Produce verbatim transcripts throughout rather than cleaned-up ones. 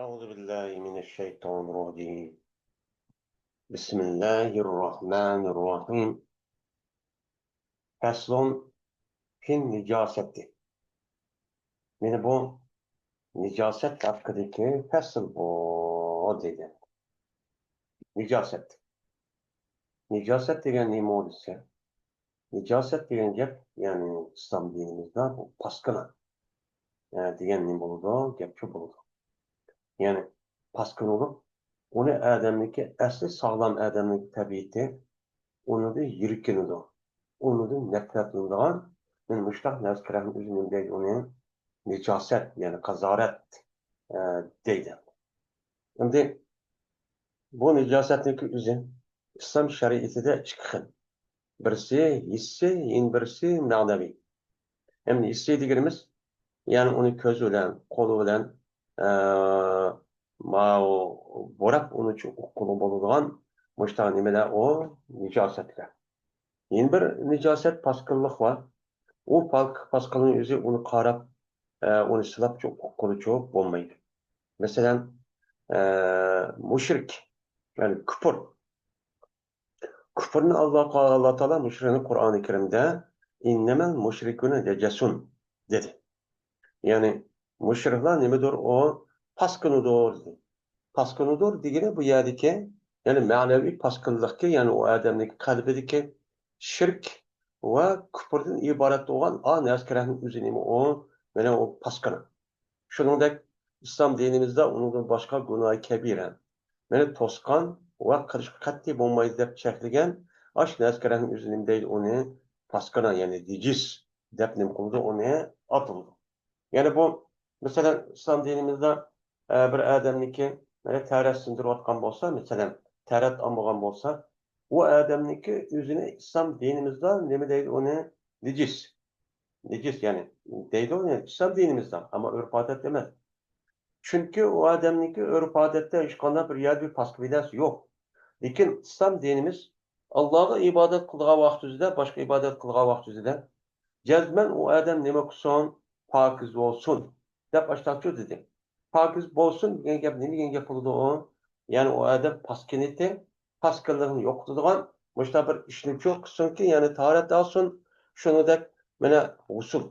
أعوذ بالله من الشيطان الرجيم. بسم الله الرحمن الرحيم. فصل في النجاسة. مانا بۇ نىجاسەت ھەققىدىكى پەسىل بۇ دېگەن. نىجاسەت. نىجاسەت دېگەن نېمە دېسە، نىجاسەت دېگەن گەپ، يەنى ئىسلام دىنىمىزدا بۇ پاسكىنا، ئە، دېگەن نېمە بولىدۇ؟ گەپ شۇ بولىدۇ. يەنى پاسكىنا بولۇپ، ئۇنى ئادەمنىڭكى ئەسلى ساغلام ئادەمنىڭ تەبىئىتى ئۇنىڭدىن يىركىنىدۇ، ئۇنىڭدىن نەپرەتلىنىدىغان، مانا مۇشۇنداق نەرسىلەرنىڭ ئۆزى نېمە دەيدۇ ئۇنى؟ نىجاسەت، يەنى قازارەت، ئە، دەيدۇ. ئەمدى بۇ نىجاسەتنىڭكى ئۆزى ئىسلام شەرىئىتىدە ئىككى خىل. بىرسى ھېسسىي، يەنە بىرسى مەنىۋى. ئەمدى ھېسسىي دېگىنىمىز، يەنى ئۇنى كۆز بىلەن، قول بىلەن، ئە، ماۋۇ بوراپ ئۇنى چۇ-، ئۇققىلى بولىدىغان مۇشۇنداق نېمىلەر ئۇ نىجاسەتلەر. يەنە بىر نىجاسەت پاسكىنلىق بار. ئۇ پاك-، پاسكىننىڭ ئۆزى ئۇنى قاراپ، ئە، ئۇنى سىلاپ چۇ-، ئۇققىلى چۇ بولمايدۇ. مەسىلەن، ئە، مۇشرىك، يەنى كۇپۇر. كۇپۇرنى ئاللا، ئاللا تائالا مۇشرىكنى قۇرئانى كەرىمدە «ئىننەمەل مۇشرىكۇنە نەجەسۇن» دېدى. يەنى مۇشرىكلار نېمىدۇر ئۇ؟ پاسكىنىدۇر دېدى. پاسكىنىدۇر دېگىنى بۇ يەردىكى، يەنى مەنىۋى پاسكىنلىقكى، يەنى ئۇ ئادەمنىڭ قەلبىدىكى شىرك ۋە كۇپۇردىن ئىبارەت بولغان ئا نەرسىلەرنىڭ ئۆزى نېمە ئۇ؟ مانا ئۇ پاسكىنا. شۇنىڭدەك ئىسلام دىنىمىزدا ئۇنىڭدىن باشقا گۇناھى كەبىرە، مانا توسقان ۋە قىلىشقا قەتئىي بولمايدۇ دەپ چەكلىگەن ئاشۇ نەرسىلەرنىڭ ئۆزى نېمە دەيدۇ ئۇنى؟ پاسكىنا، يەنى نىجىس دەپ نېمە قىلىدۇ ئۇنى؟ ئاتىلىدۇ. يەنى بۇ، مەسىلەن، ئىسلام دىنىمىزدا، ئە، بىر ئادەمنىڭكى، مانا، تەرەت سىندۇرۇۋاتقان بولسا، مەسىلەن، تەرەت ئالمىغان بولسا، ئۇ ئادەمنىڭكى ئۆزىنى ئىسلام دىنىمىزدا نېمە دەيدۇ ئۇنى؟ نىجىس. نىجىس، يەنى دەيدۇ، ئىسلام دىنىمىزدا، ئەمما ئۆرپ-ئادەتتە ئەمەس. چۈنكى ئۇ ئادەمنىڭكى ئۆرپ-ئادەتتە ھېچقانداق بىر يەردە بىر پاسكىنا بىناسى يوق. لېكىن ئىسلام دىنىمىز ئاللاغا ئىبادەت قىلىدىغان ۋاقتىمىزدا، باشقا ئىبادەت قىلىدىغان ۋاقتىمىزدا جەزمەن ئۇ ئادەم نېمە قىلسۇن؟ پاكىز بولسۇن، دەپ ئاشتاقچۇ دېدى. پاكىز بولسۇن دېگەن گەپ نېمە دېگەن گەپ بولىدۇ ئۇ؟ يەنى ئۇ ئادەم پاسكىنىتى، پاسكىنلىقىنى يوقىتىدىغان مۇشۇنداق بىر ئىشنى چۇ قىلسۇنكى، يەنى تاھارەت ئالسۇن، شۇنىڭدەك مانا غۇسۇل.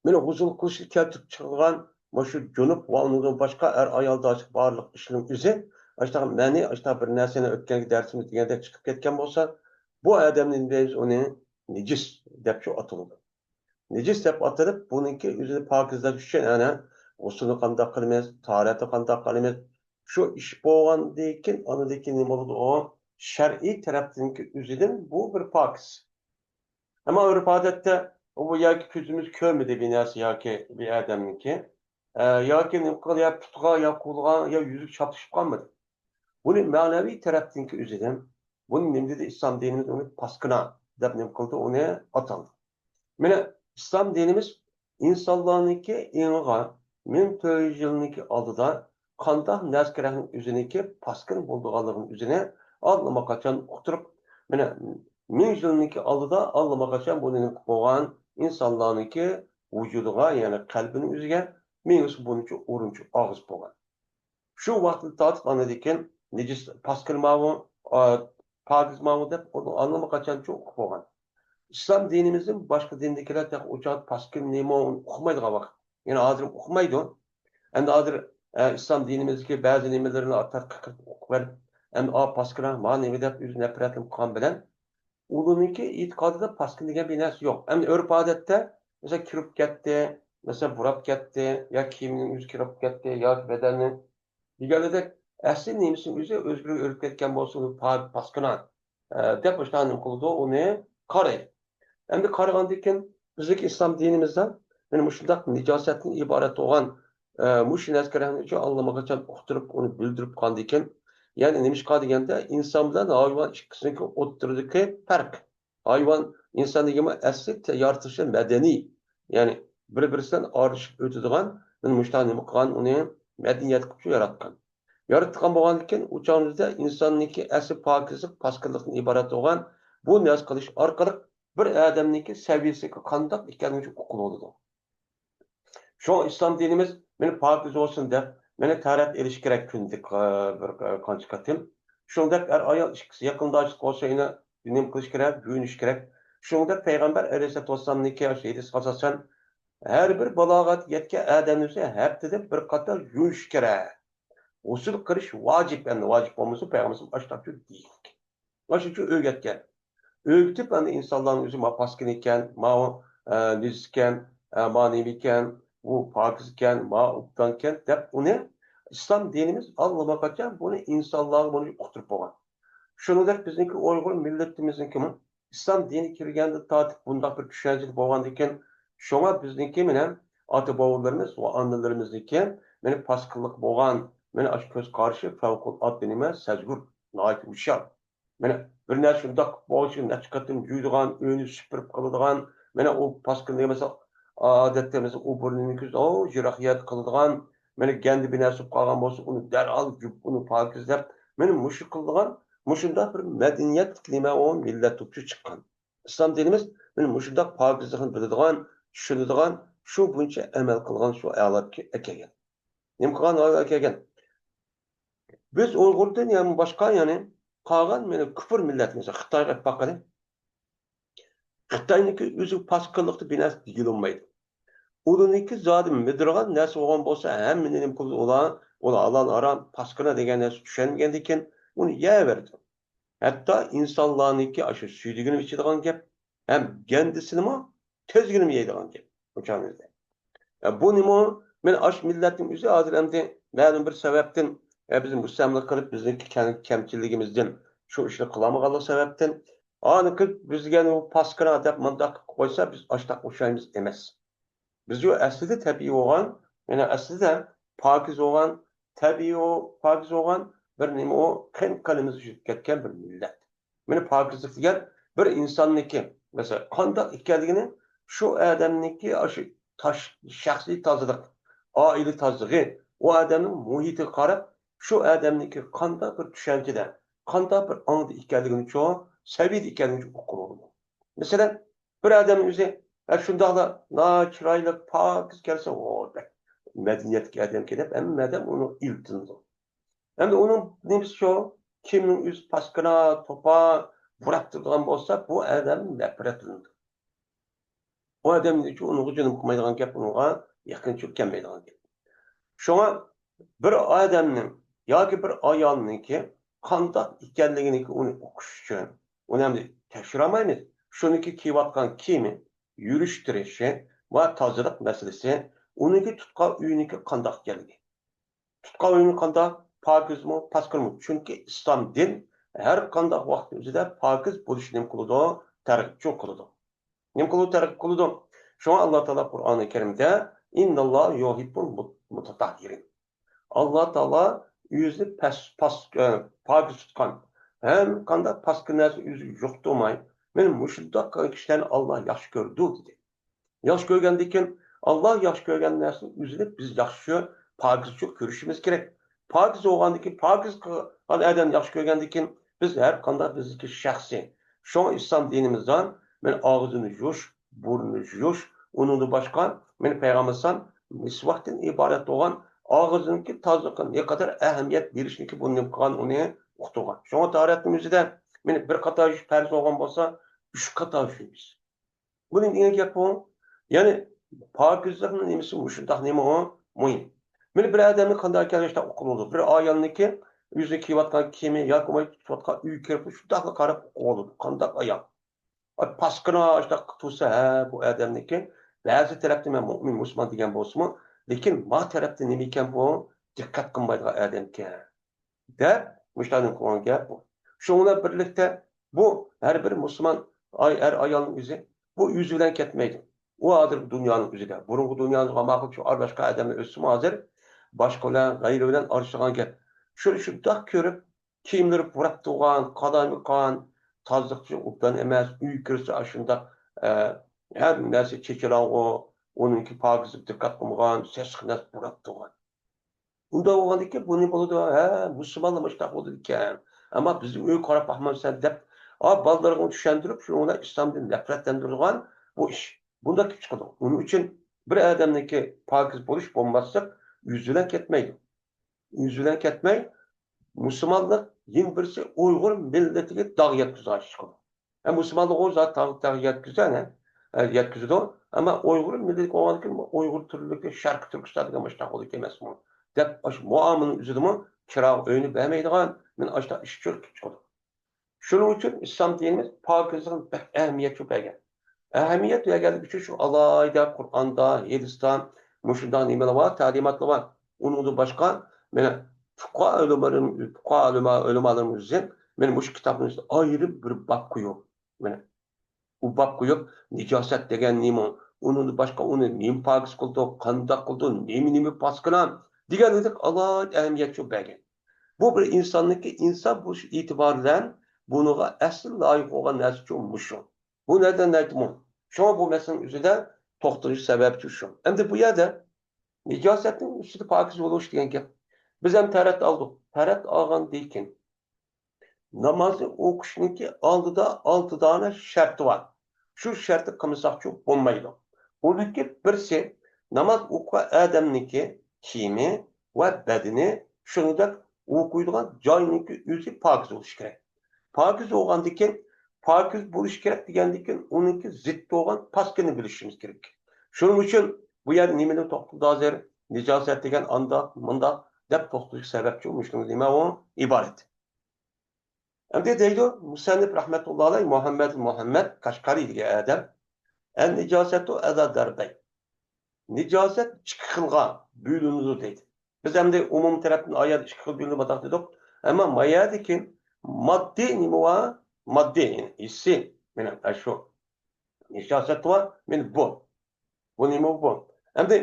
مانا غۇسۇل قىلىشنى كەلتۈرۈپ چىقىدىغان مۇشۇ جۇنۇپ ۋە ئۇنىڭدىن باشقا ئەر-ئايالدا بارلىق ئىشنىڭ ئۆزى، ئاشۇنداق مەنى، ئاشۇنداق بىر نەرسىنى ئۆتكەنكى دەرسىمىز دېگەندەك چىقىپ كەتكەن بولسا، بۇ ئادەمنى دەيمىز ئۇنى نىجىس دەپ شۇ ئاتىلىدۇ. نىجىس دەپ ئاتىلىپ، بۇنىڭكى ئۆزىنى پاكىزلاش ئۈچۈن ئەنە غۇسۇلنى قانداق قىلىمىز، تاھارەتنى قانداق قىلىمىز، شۇ ئىش بولغاندىن كېيىن، ئاندىن كېيىن نېمە بولىدۇ ئۇ؟ شەرئىي تەرەپتىنكى ئۆزىدىن بۇ بىر پاكىز. ئەمما ئۆرپ-ئادەتتە ئۇ ياكى كۆزىمىز كۆرمىدى بىر نەرسە ياكى بىر ئادەمنىڭكى، ئە، ياكى نېمە قىل-، يا پۇتىغا، يا قولىغا، يا يۈزۈك چاپلىشىپ قالمىدى. بۇنى مەنىۋى تەرەپتىنكى ئۆزىدىن، بۇنى نېمە دېدى؟ ئىسلام دىنىمىز ئۇنى پاسكىنا دەپ نېمە قىلدى؟ ئۇنى ئاتالدى. مانا ئىسلام دىنىمىز ئىنسانلارنىڭكى ئېڭىغا مىڭ تۆت يۈز يىلنىڭكى ئالدىدا قانداق نەرسە-كېرەكنىڭ ئۆزىنىڭكى پاسكىنا بولىدىغانلىقىنى ئۆزىنى ئاللىماقاچان ئۇقتۇرۇپ، مانا مىڭ يىلنىڭكى ئالدىدا ئاللىماقاچان بۇنى نېمە قىلىپ بولغان؟ ئىنسانلارنىڭكى ۋۇجۇدىغا، يەنى قەلبىنىڭ ئۆزىگە مېڭىسى بويىچە ئورۇنچە ئالغۇزۇپ بولغان. شۇ ۋاقىتتىن تارتىپ ئاندىن كېيىن نىجىس پاسكىنا ماۋۇ، ئا، پاكىز ماۋۇ دەپ ئۇنى ئاللىماقاچانچە ئۇقۇپ بولغان. ئىسلام دىنىمىزدىن باشقا دىندىكىلەر تېخى ئۇ چاغدا پاسكىنا نېمە ئۇنى ئۇقمايدىغان ۋاقىت. يەنى ھازىر ئۇقمايدۇ. ئەمدى ھازىر، ئە، ئىسلام دىنىمىزدىكى بەزى نېمىلىرىنى تەتقىق قىلىپ ئۇقۇپ بېرىپ، ئەمدى ئا پاسكىنا، ما نېمە دەپ ئۆزى نەپرەتلىنىپ قالغان بىلەن ئۇلارنىڭكى ئېتىقادىدا پاسكىنا دېگەن بىر نەرسە يوق. ئەمدى ئۆرپ-ئادەتتە، مەسىلەن، كىرىپ كەتتى، مەسىلەن، بۇراپ كەتتى، يا كىيىمنىڭ ئۆزى كىرىپ كەتتى، ياكى بەدەننى دېگەنلىرىدەك، ئەسلى نېمىسىنىڭ ئۆزى ئۆزگىرىپ ئۆرۈپ كەتكەن بولسا، ئۇ پا-، پاسكىنا، ئە، دەپ مۇشۇنداق نېمە قىلىدۇ، ئۇنى قارايدۇ. ئەمدى قارىغاندىن كېيىن، بىزنىڭكى ئىسلام دىنىمىزدا، مانا مۇشۇنداق نىجاسەتتىن ئىبارەت بولغان، ئە، مۇشۇ نەرسىلەرنى ئاللىماقاچان ئۇقتۇرۇپ، ئۇنى بىلدۈرۈپ قالغاندىن كېيىن، يەنى نېمىشقا دېگەندە، ئىنسان بىلەن ھايۋان ئىككىسىنىڭكى ئوتتۇرىدىكى پەرق. ھايۋان ئىنسان دېگەنمۇ ئەسلى تە-، يارىتىلىشى مەدەنىي، يەنى بىر-بىرسى بىلەن ئارىلىشىپ ئۆتىدىغان، مانا مۇشۇنداق نېمە قىلغان، ئۇنى مەدەنىيەت قىلىپ ياراتقان. ياراتقان بولغاندىكىن، ئۇ چاغىمىزدا ئىنساننىڭكى ئەسلى پاكىزلىق، پاسكىنلىقتىن ئىبارەت بولغان بۇ نەرسە قىلىش ئارقىلىق بىر ئادەمنىڭكى سەۋىيەسىگە قانداق ئىكەنلىكىنى ئۇققىلى بولىدۇ. شۇڭا ئىسلام دىنىمىز مېنى پاكىز بولسۇن دەپ، مېنى تەھارەت ئېلىش كېرەك كۈندە، ئە، بىر، ئە، قانچە قېتىم. شۇنىڭدەك ئەر-ئايال ئىككىسى يېقىنداشلىق بولسا يەنە نېمە قىلىش كېرەك؟ يۇيۇنۇش كېرەك. شۇنىڭدەك پەيغەمبەر ئەلەيھىسسالاتۇ ۋەسسالامنىڭكى شۇ ھەدىسىگە ئاساسەن، ھەر بىر بالاغەتكە يەتكەن ئادەمنىڭ ئۆزى ھەپتىدە بىر قېتىم يۇيۇنۇش كېرەك. غۇسۈل قىلىش ۋاجىپ، ئەمدى ۋاجىپ بولمىسا، پەيغەمبىرىمىز ئاشۇنداق دېگەن. ئاشۇنچە ئۆگەتكەن. ئۆگىتىپ، ئەمدى ئىنسانلارنىڭ ئۆزى ما پاسكىنا ئىكەن، ما، ئە، نىجىس ئىكەن، ئە، ما نېمە ئىكەن، ئۇ پاكىز ئىكەن، ما ئوبدان ئىكەن دەپ، ئۇنى ئىسلام دىنىمىز ئاللىماقاچان بۇنى ئىنسانلارغا بۇنى ئۇقتۇرۇپ بولغان. شۇنىڭدەك بىزنىڭكى ئۇيغۇر مىللىتىمىزنىڭكىمۇ ئىسلام دىنى كىرگەندىن تارتىپ بۇنداق بىر چۈشەنچىدە بولغاندىكىن، شۇڭا بىزنىڭكى مانا ئاتا-بوۋىلىرىمىز ۋە ئانىلىرىمىزنىڭكى مانا پاسكىنلىق بولغان، مانا ئاشۇ كۆز قارىشى پەۋقۇلئاددە نېمە سەزگۈر، ناھايىتى ھوشيار. مانا بىر نەرسە شۇنداق بولۇشى نەچچە قېتىم جۇيىدىغان، ئۆينى سۈپۈرۈپ قىلىدىغان، مانا ئۇ پاسكىنا مەسىلەن، ئادەتتە مەسىلەن ئۇ بۇرنىنى كۆز، ئو، يىراق يەردە قىلىدىغان، مانا گەندە بىر نەرسە بولۇپ قالغان بولسا، ئۇنى دەرھال يۇيۇپ، ئۇنى پاكىز دەپ، مانا مۇشۇ قىلىدىغان، مۇشۇنداق بىر مەدەنىيەتلىك نېمە ئۇ مىللەت بولۇپ چىققان. ئىسلام دىنىمىز مانا مۇشۇنداق پاكىزلىقنى بىلىدىغان، چۈشىنىدىغان، شۇ بويىچە ئەمەل قىلغان شۇ ئەھۋالغا كەلگەن. نېمە قىلغان ئەھۋالغا كەلگەن؟ بىز ئۇيغۇردىن يەنە باشقا، يەنى قالغان مانا كۇپۇر مىللەتلەر، مەسىلەن، خىتايغا ئېلىپ باققىلى. خىتاينىڭكى ئۆزى پاسكىنلىقتا بىر نەرسە دېيىلمەيدۇ. ئۇلارنىڭكى زادى مىدىرغان نەرسە بولغان بولسا، ھەممىنى نېمە قىلىدۇ ئۇلار؟ ئۇلار ھالال، ھارام، پاسكىنا دېگەن نەرسە چۈشەنمىگەندىن كېيىن ئۇنى يەۋېرىدۇ. ھەتتا ئىنسانلارنىڭكى ئاشۇ سۈيدۈكىنى ئىچىدىغان گەپ، ھەم گەندىسىنىمۇ، تۈزگىنىمۇ يەيدىغان گەپ. ئۇ چاغدا. ئە، بۇ نېمە؟ مەن ئاشۇ مىللەتنىڭ ئۆزى ھازىر ئەمدى مەلۇم بىر سەۋەبتىن، ئە، بىزنى مۇستەملىكە قىلىپ، بىزنىڭكى كەم-، كەمچىللىكىمىزدىن شۇ ئىشنى قىلالمىغانلىق سەۋەبتىن، ئانىكى بىزگە ئۇ پاسكىنا دەپ مۇنداق قىلىپ قويسا، بىز ئاشتاق ئوخشايمىز ئەمەس. بىز ئۇ ئەسلىدە تەبىئىي بولغان، يەنى ئەسلىدە پاكىز بولغان، تەبىئىي ئۇ پاكىز بولغان بىر نېمە ئۇ قېن قېنىمىزدا يۈزۈپ كەتكەن بىر مىللەت. مانا پاكىزلىق دېگەن بىر ئىنساننىڭكى، مەسىلەن، قانداق ئىكەنلىكىنى شۇ ئادەمنىڭكى ئاشۇ تاش-، شەخسىي تازىلىق، ئائىلە تازىلىقى، ئۇ ئادەمنىڭ مۇھىتىغا قاراپ، شۇ ئادەمنىڭكى قانداق بىر چۈشەنچىدە، قانداق بىر ئاڭدا ئىكەنلىكىنىچۇ، سەۋىيەدە ئىكەنلىكىنىچۇ ئۇققىلى بولىدۇ. مەسىلەن، بىر ئادەمنىڭ ئۆزى، ھە، شۇنداقلا ناھايىتى چىرايلىق، پاكىز كەلسە، ھو، بەك مەدەنىيەتلىك ئادەمكەن دەپ ھەممە ئادەم ئۇنى ئىلتىنىدۇ. ئەمدى ئۇنىڭ نېمىسى شۇ، كىمنىڭ ئۆزى پاسكىنا، توپا، بۇراپ تۇرىدىغان بولسا، بۇ ئادەم نەپرەتلىنىدۇ. ئۇ ئادەم ئۈچۈن ئۇنىڭغا جۇنۇن قىلمايدىغان گەپ، ئۇنىڭغا يېقىنچىلىق كەلمەيدىغان گەپ. شۇڭا بىر ئادەمنىڭ ياكى بىر ئايالنىڭكى قانداق ئىكەنلىكىنى ئۇنى ئۇقۇش ئۈچۈن، ئۇنى ئەمدى تەكشۈرەلمەيمىز. شۇنىڭكى كىيىۋاتقان كىيىمى، يۈرۈش تۇرۇشى ۋە تازىلىق مەسىلىسى، ئۇنىڭكى تۇتقان ئۆيىنىڭكى قانداق ئىكەنلىكى. تۇتقان ئۆيىنى قانداق؟ پاكىزمۇ، پاسكىنىمۇ؟ چۈنكى ئىسلام دىن ھەر قانداق ۋاقىتنىڭ ئۆزىدە پاكىز بولۇشنى نېمە قىلىدۇ؟ تەرغىب قىلىدۇ. نېمە قىلىدۇ؟ تەرغىب قىلىدۇ. شۇڭا ئاللا تائالا قۇرئانى كەرىمدە، «ئىنناللاھە يۇھىببۇل مۇت-، مۇتەتەھھىرىن.» ئاللا تائالا ئۆزىنى پەس-، پاس-، ئە، پاكىز تۇتقان، ھەر قانداق پاسكىنا نەرسىنى ئۆزىگە يۇقتۇرماي، مانا مۇشۇنداق قىلغان كىشىلەرنى ئاللا ياخشى كۆرىدۇ، دېدى. ياخشى كۆرگەندىن كېيىن، ئاللا ياخشى كۆرگەن نەرسىنى ئۆزىنى بىز ياخشى، پاكىزچۇ كۆرۈشىمىز كېرەك. پاكىز بولغاندىن كېيىن، پاكىز قىلغان ئادەمنى ياخشى كۆرگەندىن كېيىن، بىز ھەر قانداق بىزنىڭكى شەخسىي. شۇڭا ئىسلام دىنىمىزدا مانا ئاغزىنى يۇيۇش، بۇرنىنى يۇيۇش، ئۇنىڭدىن باشقا مانا پەيغەمبەر ئەلەيھىسسالام مىسۋاكتىن ئىبارەت بولغان ئاغزىنىڭكى تازىلىقىغا نەقەدەر ئەھمىيەت بېرىشنىكى بۇنى نېمە قىلغان، ئۇنى ئۇقتۇرغان. شۇڭا تاھارەتنىڭ ئۆزىدە مانا بىر قاتا يۇيۇش پەرز بولغان بولسا، ئۈچ قاتا يۇيىمىز. بۇنى دېگەن گەپ بۇ. يەنى پاكىزلىقنىڭ نېمىسى مۇشۇنداق نېمە ئۇ؟ مۇھىم. مانا بىر ئادەمنى قانداق ئىكەن شۇنداق ئۇققىلى بولىدۇ. بىر ئايالنىڭكى ئۆزىنى كىيىۋاتقان كىيىمى ياكى ئۇ تۇتۇۋاتقان ئۆي كىرىپلا شۇنداقلا قاراپ ئۇققىلى بولىدۇ. قانداق ئايال؟ ئاي، پاسكىنا شۇنداق تۇرسا، ھە، بۇ ئادەمنىڭكى بەزى تەرەپتە مەن مۇئمىن، مۇسۇلمان دېگەن بولسىمۇ، لېكىن ما تەرەپتە نېمە ئىكەن بۇ؟ دىققەت قىلمايدىغان ئادەمكەن. دەپ، مۇشۇلارنى قىلغان گەپ بۇ. شۇنىڭ بىلەن بىرلىكتە، بۇ ھەر بىر مۇسۇلمان ئاي-، ئەر-ئايالنىڭ ئۆزى، بۇ ئۆزى بىلەن كەتمەيدۇ. ئۇ ھازىر دۇنيانىڭ ئۆزىدە، بُرۇنقى دۇنيانىڭ ماقۇل شۇ ئارىلاشقان ئادەملەر ئۆتسىمۇ ھازىر باشقا بىلەن، غەيرى بىلەن ئارىلىشىدىغان گەپ. شۇنى شۇنداق كۆرۈپ، كىيىملىرى پۇراپ تۇرغان، قالايمىقان، تازىلىقى ئوبدان ئەمەس، ئۆيگە كىرسە ئاشۇنداق، ئە، ھەممە نەرسە چېچىلاڭغۇ، ئۇنىڭكى پاكىزلىقىغا دىققەت قىلمىغان، سېسىق نەرسە پۇراپ تۇرغان. ئۇنداق بولغاندىكىن بۇ نېمە بولىدۇ؟ ھە، مۇسۇلمانلار مۇشۇنداق بولىدىكەن. ئەمما بىزنىڭ ئۆيگە قاراپ باقمامسەن دەپ، ئا، بالىلىرىغا چۈشەندۈرۈپ، شۇنىڭ بىلەن ئىسلامدىن نەپرەتلەندۈرىدىغان بۇ ئىش. بۇنداق كېلىپ چىقىدۇ. ئۇنىڭ ئۈچۈن بىر ئادەمنىڭكى پاكىز بولۇش بولماسلىق، ئۆزى بىلەن كەتمەيدۇ. ئۆزى بىلەن كەتمەي، مۇسۇلمانلىق يەنە بىرسى ئۇيغۇر مىللىتىگە داغ يەتكۈزىدىغان ئىش قىلىدۇ. ھە، مۇسۇلمانلىق ئۇ زادى داغ، داغ يەتكۈزە، ھە، ھە، يەتكۈزىدۇ. ئەمما ئۇيغۇر مىللىتى بولغاندىكىن ئۇيغۇر تۈرلۈكى شەرقىي تۈركىستان دېگەن مۇشۇنداق بولىدىكەن ئەمەسمۇ دەپ، ئاشۇ مۇئامىلىنىڭ ئۆزىدىمۇ كىراغا ئۆينى بەرمەيدىغان، مانا ئاشۇنداق ئىش چۈشۈپ چىقىدۇ. شۇنىڭ ئۈچۈن ئىسلام دىنىمىز پاكىزلىققا بەك ئەھمىيەت چوپ بەرگەن. ئەھمىيەت بەرگەنلىكى ئۈچۈن شۇ ئالاھىدە قۇرئاندا، ھەدىستە مۇشۇنداق نېمىلەر بار، تەلىماتلار بار. ئۇنىڭدىن باشقا، مانا، پۇقاھا ئۆلىمالىرىم-، پۇقاھا ئۆلىما-، ئۆلىمالىرىمىز ئۆزى، مانا، مۇشۇ كىتابنىڭ ئۈستىدە ئايرىم بىر باب قويۇپ، مانا، ئۇ باب قويۇپ، نىجاسەت دېگەن نېمە، ئۇنىڭدىن باشقا ئۇنى نېمە پاكىز قىلىدۇ، قانداق قىلىدۇ، نېمە، نېمە پاسكىنا دېگەندەك ئالاھىدە ئەھمىيەت چوپ بەرگەن. بۇ بىر ئىنساننىڭكى ئىنسان بولۇش ئېتىبارى بىلەن بۇنىڭغا ئەسلى لايىق بولغان نەرسىچۇ مۇشۇ. بۇ نەدىن نەدىمۇ؟ شۇڭا بۇ مەسىلىنىڭ ئۆزىدە توختىلىش سەۋەبچۇ شۇ. ئەمدى بۇ يەردە نىجاسەتنىڭ ئۈستىدە پاكىز بولۇش دېگەن گەپ. بىز ھەم تەرەت ئالدۇق. تەرەت ئالغاندىن كېيىن نامازنى ئوقۇشنىڭكى ئالدىدا ئالتە دانە شەرتى بار. شۇ شەرتنى قىلمىساقچۇ بولمايدۇ. ئۇنىڭكى بىرسى، ناماز ئوقۇغان ئادەمنىڭكى كىيىمى ۋە بەدىنى، شۇنىڭدەك ئوقۇيدىغان جاينىڭكى ئۆزى پاكىز بولۇشى كېرەك. پاكىز بولغاندىن كېيىن، پاكىز بولۇشى كېرەك دېگەندىن كېيىن، ئۇنىڭكى زىت بولغان پاسكىنىنى بىلىشىمىز كېرەك. شۇنىڭ ئۈچۈن بۇ يەردە نېمىدىن توختىلىدۇ ھازىر؟ نىجاسەت دېگەن ئانداق، مۇنداق دەپ توختىلىش سەۋەبچۇ مۇشۇنىڭ نېمە ئۇ ئىبارەت. ئەمدى دەيدۇ، مۇسەننىپ رەھمەتۇللا ئەلەي مۇھەممەد مۇھەممەد قەشقەرى دېگەن ئادەم، ئەن نىجاسەتۇ ئەلا دەربەي. نىجاسەت ئىككى خىلغا بۆلۈنىدۇ دەيدۇ. بىز ئەمدى ئومۇمىي تەرەپتىن ئايەت ئىككى خىل بۆلۈنۈپ ئاتاق دېدۇق. ئەمما ما يەردىكى ماددىي نېمە بار؟ ماددىي، يەنى ھېسسىي، مانا شۇ نىجاسەت بار، مانا بۇ. بۇ نېمە بۇ؟ ئەمدى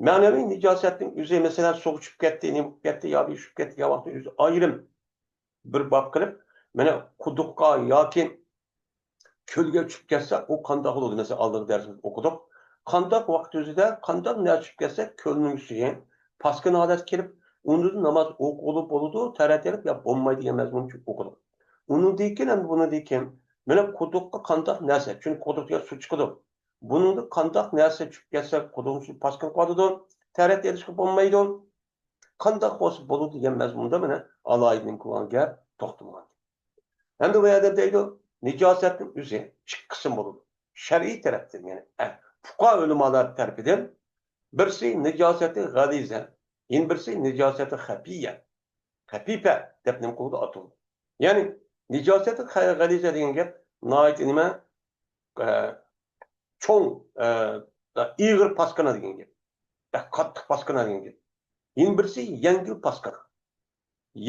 مەنىۋى نىجاسەتنىڭ ئۆزى، مەسىلەن، سۇغا چۈشۈپ كەتتى، نېمە بولۇپ كەتتى، يا بىر چۈشۈپ كەتتى دېگەن ۋاقىتتا ئۆزى ئايرىم بىر باب قىلىپ، مانا، قۇدۇققا ياكى كۆلگە چۈشۈپ كەتسە، ئۇ قانداق بولىدۇ؟ مەسىلەن، ئالدىنقى دەرسىمىزدە ئوقۇدۇق. قانداق ۋاقىت ئۆزىدە قانداق نەرسە چۈشۈپ كەتسە، كۆلنىڭ سۈيى پاسكىنا ھالەتكە كېلىپ، ئۇنىڭدىن ناماز ئوقۇغىلى بولىدۇ، تەرەت ئېلىپ يا بولمايدۇ دېگەن مەزمۇننى ئوقۇدۇق. ئۇنىڭدىن كېيىن، ئەمدى بۇنىڭدىن كېيىن، مانا، قۇدۇققا قانداق نەرسە، چۈنكى قۇدۇقتىن سۇ چىقىدۇ. بۇنىڭدا قانداق نەرسە چۈشۈپ كەتسە، قۇدۇقنىڭ سۈيى پاسكىنا قىلىۋاتىدۇ، تەرەت ئېلىشقا بولمايدۇ. قانداق بولسا بولىدۇ دېگەن مەزمۇندا مانا ئالاھىدە نېمە قىلغان گەپ توختالغان. ئەمدى بۇ يەردە دەيدۇ، نىجاسەتنىڭ ئۆزى ئىككى قىسىم بولىدۇ. شەرئىي تەرەپتىن، يەنى، ئە، پۇقاھا ئۆلىمالار تەرىپىدىن بىرسى نىجاسەتى غەلىزە، يەنە بىرسى نىجاسەتى خەپىيە. خەپىپە دەپ نېمە قىلىدۇ، ئاتىلىدۇ. يەنى نىجاسەتى خە-، غەلىزە دېگەن گەپ ناھايىتى نېمە، ئە، چوڭ، ئە، ئېغىر پاسكىنا دېگەن گەپ. بەك قاتتىق پاسكىنا دېگەن گەپ. يەنە بىرسى يەڭگىل پاسكىنا.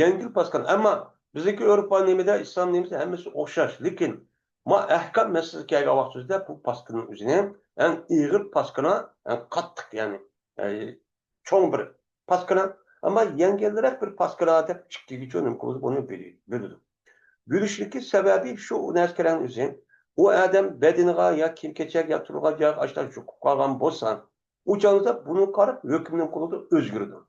يەڭگىل پاسكىنا. ئەمما بىزنىڭكى ئۆرپ نېمىدە، ئىسلام نېمىسى ھەممىسى ئوخشاش. لېكىن ما ئەھكام مەسىلىسى كەلگەن ۋاقتىمىزدا بۇ پاسكىنىنىڭ ئۆزىنى ئەڭ ئېغىر پاسكىنا، ئەڭ قاتتىق، يەنى، ئە، چوڭ بىر پاسكىنا، ئەمما يەڭگىلرەك بىر پاسكىنا دەپ ئىككىگىچە نېمە قىلىدۇ، بۇنى بۆلە-، بۆلىدۇ. بۆلۈشنىڭكى سەۋەبى شۇ، ئۇ نەرسە كېرەكنىڭ ئۆزى. ئۇ ئادەم بەدىنىغا يا كىيىم-كېچەك يا تۇرغان جايغا ئاشتا يۇقۇپ قالغان بولسا، ئۇ چاغدا بۇنىڭغا قاراپ ھۆكۈم نېمە قىلىدۇ، ئۆزگىرىدۇ.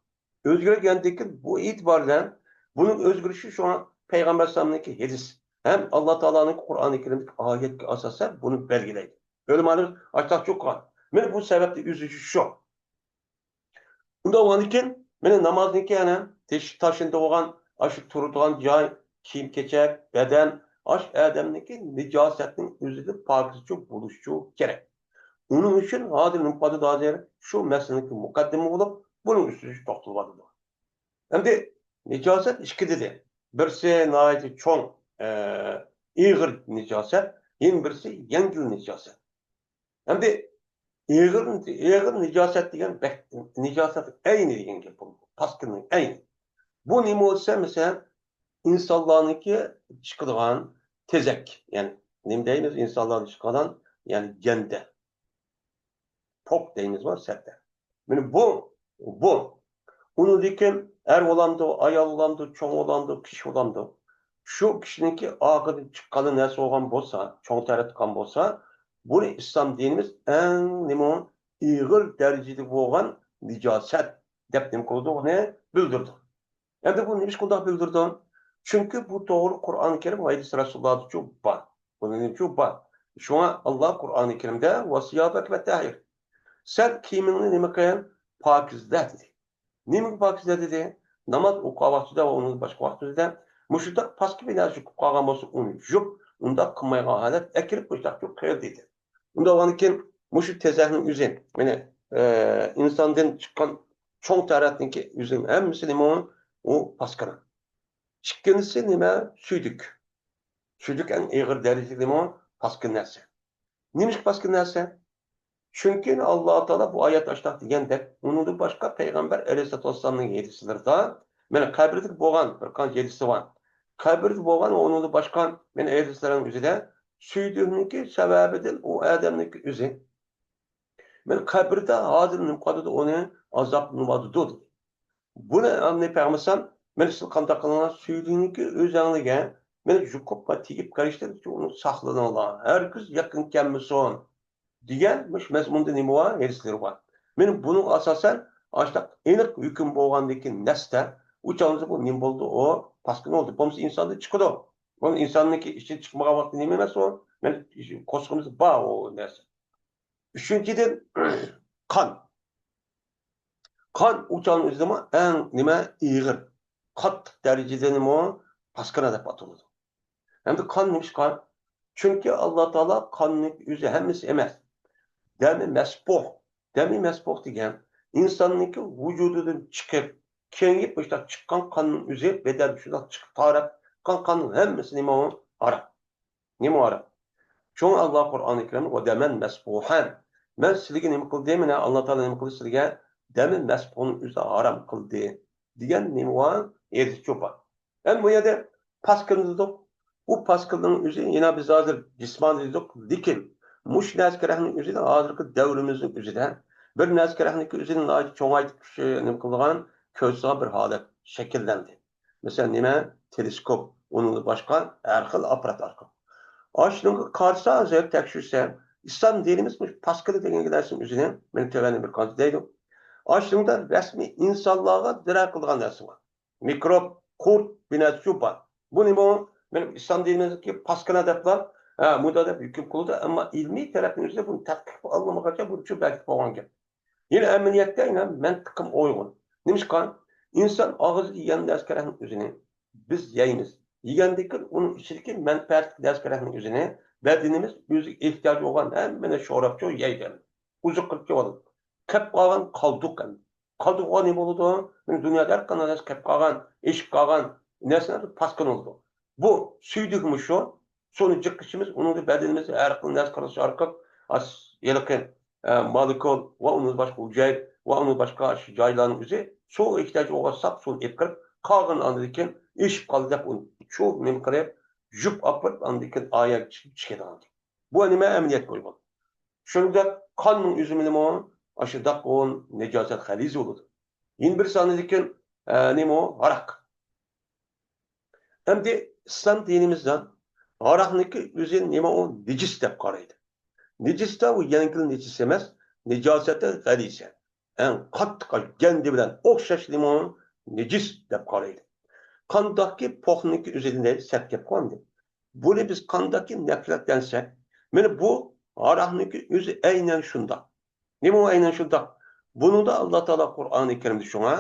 ئۆزگەرگەندىن كېيىن بۇ ئېتىبار بىلەن بۇنىڭ ئۆزگىرىشى شۇڭا پەيغەمبەر ئەلەيھىسسالامنىڭكى ھەدىس ھەم ئاللا تائالانىڭكى قۇرئانى كەرىمدىكى ئايەتكە ئاساسەن بۇنى بەلگىلەيدۇ. ئۆلىمالىرىمىز ئاشتاق چوققان. مانا بۇ سەۋەبتىن ئۆزگىرىشى شۇ. ئۇنداق بولغاندىن كېيىن، مانا نامازنىڭكى يەنە تېش-، تاشلىنىدىغان، ئاشۇ تۇرىدىغان جاي، كىيىم-كېچەك، بەدەن، ئاشۇ ئادەمنىڭكى نىجاسەتنىڭ ئۆزىدىن پاكىزچۇ بولۇشچۇ كېرەك. ئۇنىڭ ئۈچۈن ھازىر نېمە قىلىۋاتىدۇ ھازىر؟ شۇ مەسىلىنىڭكى مۇقەددىمە بولۇپ، بۇنىڭ ئۈستىدە توختىلىۋاتىدۇ. ئەمدى نىجاسەت ئىككى دېدى. بىرسى ناھايىتى چوڭ، ئە، ئېغىر نىجاسەت، يەنە بىرسى يەڭگىل نىجاسەت. ئەمدى ئېغىر، ئېغىر نىجاسەت دېگەن بەك، نىجاسەت ئەينى دېگەن گەپ بولىدۇ. پاسكىنىنىڭ ئەينى. بۇ نېمە بولسا، مەسىلەن، ئىنسانلارنىڭكى چىقىدىغان تېزەك، يەنى نېمە دەيمىز، ئىنسانلاردا چىقىدىغان، يەنى گەندە. پوك دەيمىزغۇ، سەتتە. مانا بۇ، بۇ. ئۇنىڭدىن كېيىن ئەر بولامدۇ، ئايال بولامدۇ، چوڭ بولامدۇ، كىچىك بولامدۇ، شۇ كىشىنىڭكى ئاغزىدىن چىققان نەرسە بولغان بولسا، چوڭ تەرەتكەن بولسا، بۇنى ئىسلام دىنىمىز ئەڭ نېمە، ئېغىر دەرىجىدە بولغان نىجاسەت دەپ نېمە قىلىدۇ، ئۇنى بىلدۈرىدۇ. ئەمدى بۇ نېمىشقا ئۇنداق بىلدۈرىدۇ؟ چۈنكى بۇ توغرا قۇرئان كەرىم ۋە ھەدىس رەسۇلۇللاھدىچۇ بار. بۇنىڭچۇ بار. شۇڭا ئاللا قۇرئانى كەرىمدە «ۋەسىيابەكە فەتتەھھىر». سەن كىيىمىڭنى نېمە قىل؟ پاكىزلە دېدى. نېمىگە پاكىزە دېدى؟ ناماز ئوقۇغان ۋاقتىدا ۋە ئۇنىڭ باشقا ۋاقتىدا مۇشۇنداق پاكىزە بىر نەرسە يۇقۇپ قالغان بولسا، ئۇنى يۇيۇپ، ئۇنداق قىلمايدىغان ھالەت ئەكىرىپ مۇشۇنداق قىل دېدى. ئۇنداق بولغاندىن كېيىن مۇشۇ تېزەكنىڭ ئۆزى، يەنى، ئە، ئىنساندىن چىققان چوڭ تەرەتنىڭكى ئۆزىنىڭ ھەممىسى نېمە؟ ئۇ پاسكىنا. ئىككىنچىسى نېمە؟ سۈيدۈك. سۈيدۈك ئەڭ ئېغىر دەرىجىدە نېمە؟ پاسكىنا نەرسە. نېمىشقا پاسكىنا نەرسە؟ چۈنكى ئاللا تائالا بۇ ئايەتتە ئاشۇنداق دېگەندەك، ئۇنىڭدىن باشقا پەيغەمبەر ئەلەيھىسسالاتۇ ۋەسسالامنىڭ ھەدىسلىرىدا، مانا قەبرىدىكى بولغان بىر قانچە ھەدىسى بار. قەبرىدە بولغان ۋە ئۇنىڭدىن باشقا مانا ھەدىسلەرنىڭ ئۆزىدە سۈيدۈكنىڭكى سەۋەبىدىن ئۇ ئادەمنىڭكى ئۆزى، مانا قەبرىدە ھازىر نېمە قىلىۋاتىدۇ، ئۇنى ئازابلىنىۋاتىدۇ دېدى. بۇنى ئەمدى پەيغەمبەر مانا سىز قانداق قىلىڭلار، سۈيدۈكنىڭكى ئۆزەڭلىگە مانا يۇقۇپ ۋە تېگىپ قېلىشتىن ئۇنى ساقلىنىڭلار، ھەرگىز يېقىن كەلمىسۇن دېگەن مۇشۇ مەزمۇندا نېمە بار؟ ھەدىسلىرى بار. مانا بۇنىڭغا ئاساسەن ئاشۇنداق ئېنىق ھۆكۈم بولغاندىن كېيىن نەستە، ئۇ چاغدا بۇ نېمە بولىدۇ؟ ئۇ پاسكىنا بولىدۇ. بولمىسا ئىنساندىن چىقىدۇ. بۇ ئىنساننىڭكى ئىچىدىن چىقمىغان ۋاقتى نېمە ئەمەس ئۇ؟ مانا قورسىقىمىزدا بار ئۇ نەرسە. ئۈچىنچىدىن، قان. قان ئۇ چاغنىڭ ئۆزىدىمۇ ئەڭ نېمە؟ ئېغىر، قاتتىق دەرىجىدە نېمە؟ پاسكىنا دەپ ئاتىلىدۇ. ئەمدى قان نېمىشقا؟ چۈنكى ئاللا تائالا قاننىڭ ئۆزى ھەممىسى ئەمەس. دەمى مەسپۇھ. دەمى مەسپۇھ دېگەن ئىنساننىڭكى ۋۇجۇدىدىن چىقىپ، كېڭىيىپ مۇشۇنداق چىققان قاننىڭ ئۆزى، بەدەندە شۇنداق چىقىپ تارەپ چىققان قاننىڭ ھەممىسى نېمە ئۇ؟ ھارام. نېمە ھارام؟ شۇڭا ئاللا قۇرئانى كەرىمدە «ۋە دەمەن مەسپۇھەن»، مەن سىلىگە نېمە قىلدىم؟ مانا ئاللا تائالا نېمە قىلدى سىلىگە؟ دەمى مەسپۇھنى ئۆزى ھارام قىلدى دېگەن نېمە بار؟ ھەدىسى بار. ئەمدى بۇ يەردە پاسكىنا دېدۇق. بۇ پاسكىنىنىڭ ئۆزى يەنە بىز ھازىر جىسمانىي دېدۇق، لېكىن مۇشۇ نەزىكرەكنىڭ ئۆزىدە ھازىرقى دەۋرىمىزنىڭ ئۆزىدە بىر نەزىكرەكنىڭكى ئۆزىنى ناھايىتى چوڭايتىپ شۇ نېمە قىلىدىغان، كۆرسىتىدىغان بىر ھالەت شەكىللەندى. مەسىلەن، نېمە؟ تېلېسكوپ، ئۇنىڭدىن باشقا ھەر خىل ئاپپارات ئارقىلىق. ئاشۇنىڭغا قارىسا، ھازىر تەكشۈرسە، ئىسلام دىنىمىز مۇشۇ پاسكىنا دېگەن نەرسىنىڭ ئۆزىنى، مانا تۆۋەندە بىر قانچە دەيدۇ. ئاشۇنىڭدا رەسمىي ئىنسانلارغا زەرەر قىلىدىغان نەرسە بار. مىكروب، قۇرت، بىر نەرسە شۇ بار. بۇ نېمە؟ مانا ئىسلام دىنىمىزدىكى پاسكىنا دەپلا، ھە، مۇنداق دەپ ھۆكۈم قىلىدۇ، ئەمما ئىلمىي تەرەپنىڭ ئۆزىدە بۇنى تەتقىق ئالمىغانچە بۇ شۇ بەكىت بولغان گەپ. يەنە ئەمەلىيەتتە يەنە مەنتىقىم ئۇيغۇن. نېمىشقا؟ ئىنسان ئاغزىدا يېگەن نەرسە-كەرەكنىڭ ئۆزىنى بىز يەيمىز. يېگەندىن كېيىن ئۇنىڭ ئىچىدىكى مەنپەئەتلىك نەرسە-كەرەكنىڭ ئۆزىنى بەدىنىمىز ئۆزىگە ئېھتىياجى بولغان ھەممىنى شوراپچۇ يەيدۇ. ئوزۇق قىلىپ كېلىۋالىدۇ. قېلىپ قالغان قالدۇق ئەمدى. قالدۇققا نېمە بولىدۇ؟ دۇنيادا ھەر قانداق نەرسە قېلىپ قالغان، ئېشىپ قالغان نەرسىلەر پاسكىنا بولىدۇ. بۇ سۈيدۈكمۇ شۇ. سۇنى جىققىچىمىز، ئۇنىڭدا بەدىنىمىز ھەر خىل نەرسە قىلىش ئارقىلىق، ئاس-، ھېلىقى، ئە، مولېكۇل ۋە ئۇنىڭ باشقا ھۈجەيرە ۋە ئۇنىڭ باشقا شۇ جايلارنىڭ ئۆزى سۇغا ئېھتىياجى بولغان ساپ سۇنى ئېلىپ كىرىپ، قالغىنى ئاندىن كېيىن ئېشىپ قالدى دەپ ئۇنى شۇ نېمە قىلىپ، يۇيۇپ ئاپىرىپ، ئاندىن كېيىن ئاياغ چىقىدىغان. بۇ نېمە؟ ئەمەلىيەتكە ئۇيغۇن. شۇنداق قاننىڭ ئۆزى نېمە؟ ئاشۇنداق ئۇ نىجاسەت غەلىزە بولىدۇ. يەنە بىر سانىدىكى، ئە، نېمە؟ ھاراق. ئەمدى ئىسلام دىنىمىزدا ھاراقنىڭكى ئۆزى نېمە ئۇ؟ نىجىس دەپ قارايدۇ. نىجىس دە ئۇ يەڭگىل نىجىس ئەمەس، نىجاسەتى غەلىزە. ئەڭ قاتتىق گەندە بىلەن ئوخشاش نېمە ئۇ؟ نىجىس دەپ قارايدۇ. قانداقكى پوقنىڭكى ئۆزىدىن سەت گەپ قىلغانىدى. بۇنى بىز قانداقكى نەپرەتلەنسەك، مانا بۇ ھاراقنىڭكى ئۆزى ئەينەن شۇنداق. نېمە ئۇ ئەينەن شۇنداق؟ بۇنىڭدا ئاللا تائالا قۇرئانى كەرىمدە شۇڭا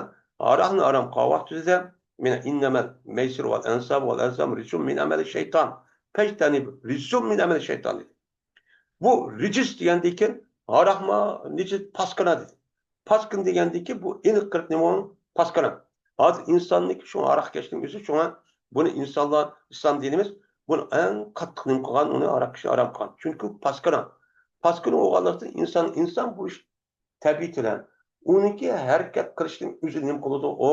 ھاراقنى ھارام قىلغان ۋاقتىدا، مانا، «ئىننەمەل مەيسىر ۋەل ئەنساب ۋەل ئەزلام رىجسۇم مىن ئەمەلى شەيتان. پەجتەنىبۇ رىجسۇم مىن ئەمەلى شەيتان» دېدى. بۇ رىجىس دېگەندىن كېيىن ھاراقمۇ نىجىس، پاسكىنا دېدى. پاسكىنا دېگەندىن كېيىن بۇ ئېنىق قىلىپ نېمە ئۇ؟ پاسكىنا. ھازىر ئىنساننىڭكى شۇ ھاراق كەشنىڭ ئۆزى، شۇڭا بۇنى ئىنسانلار، ئىسلام دىنىمىز بۇنى ئەڭ قاتتىق نېمە قىلغان، ئۇنى ھاراق كەشنى ھارام قىلغان. چۈنكى پاسكىنا. پاسكىنا بولغانلىقتىن ئىنسان، ئىنسان بۇ ئىش تەبىئىتى بىلەن ئۇنىڭكى ھەرىكەت قىلىشنىڭ ئۆزى نېمە قىلىدۇ؟ ئۇ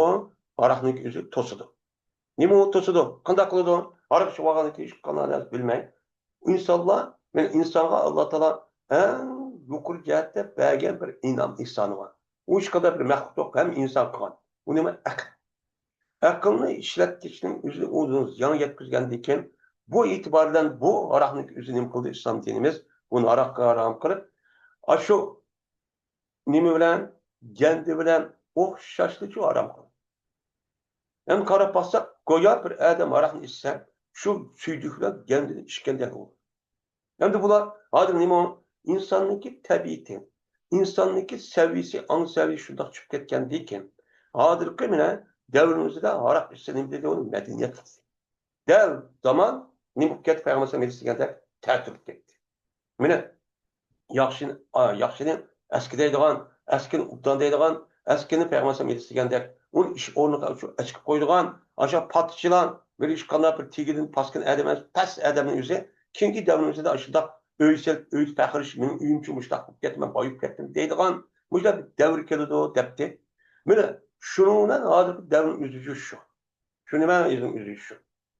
ھاراقنىڭكى ئۆزى توسىدۇ. نېمە ئۇ توسىدۇ؟ قانداق قىلىدۇ؟ ھاراق ئىچىۋالغاندىن كېيىن ئىش قىلغان نەرسە بىلمەي. ئىنسانلار، مانا ئىنسانغا ئاللا تائالا ئەڭ يۇقىرى جەھەتتە بەرگەن بىر ئىنئام، ئېھسانى بار. ئۇ ھېچقانداق بىر مەخلۇق يوق، ھەممە ئىنسان قىلغان. ئۇ نېمە؟ ئەقىل. ئەقىلنى ئىشلەتكۈچىنىڭ ئۆزى ئۇ زىيان يەتكۈزگەندىن كېيىن، بۇ ئېتىبار بىلەن بۇ ھاراقنىڭ ئۆزى نېمە قىلدى؟ ئىسلام دىنىمىز بۇنى ھاراققا ھارام قىلىپ، ئاشۇ نېمە بىلەن؟ گەندە بىلەن ئوخشاشلىچۇ ھارام قىلدى. ئەمدى قاراپ باقساق، گويا بىر ئادەم ھاراقنى ئىچسە، شۇ سۈيدۈك بىلەن گەندىنى ئىچكەندەك بولىدۇ. ئەمدى بۇلار ھازىر نېمە؟ ئىنساننىڭكى تەبىئىتى، ئىنساننىڭكى سەۋىيىسى، ئاڭ سەۋىيىسى شۇنداق چۈشۈپ كەتكەندىكىن، ھازىرقى مانا دەۋرىمىزدە ھاراق ئىچسە نېمە دەيدۇ؟ ئۇنى مەدەنىيەت دەيدۇ. دەل زامان نېمە بولۇپ كەتتى؟ پەيغەمبەر ئەلەيھىسسالام دېگەندەك تەتۈر بولۇپ كەتتى. مانا ياخشىنى، ئا، ياخشىنى ئەسكى دەيدىغان، ئەسكىنى ئوبدان دەيدىغان، ئەسكىنى پەيغەمبەر ئەلەيھىسسالام دېگەندەك ئۇنى ئىش ئورنىغا شۇ ئەسكى قويىدىغان، ئاشۇ پادىچىلار بىر ھېچقانداق بىر تېگىدىن پاسكىنا ئادەم ئەمەس، پەس ئادەمنىڭ ئۆزى. كېيىنكى دەۋرىمىزدە ئاشۇنداق ئۆي سېلىپ، ئۆيدە پەخىرلىشىپ، مېنىڭ ئۆيۈمچۇ مۇشۇنداق بولۇپ كەتتى، مەن بايىپ كەتتىم دەيدىغان مۇشۇنداق بىر دەۋر كېلىدۇ دەپتۇ. مانا شۇنىڭ بىلەن ھازىرقى دەۋرنىڭ ئۆزى شۇ. شۇنى مەن ئۆزۈم ئۆزى شۇ.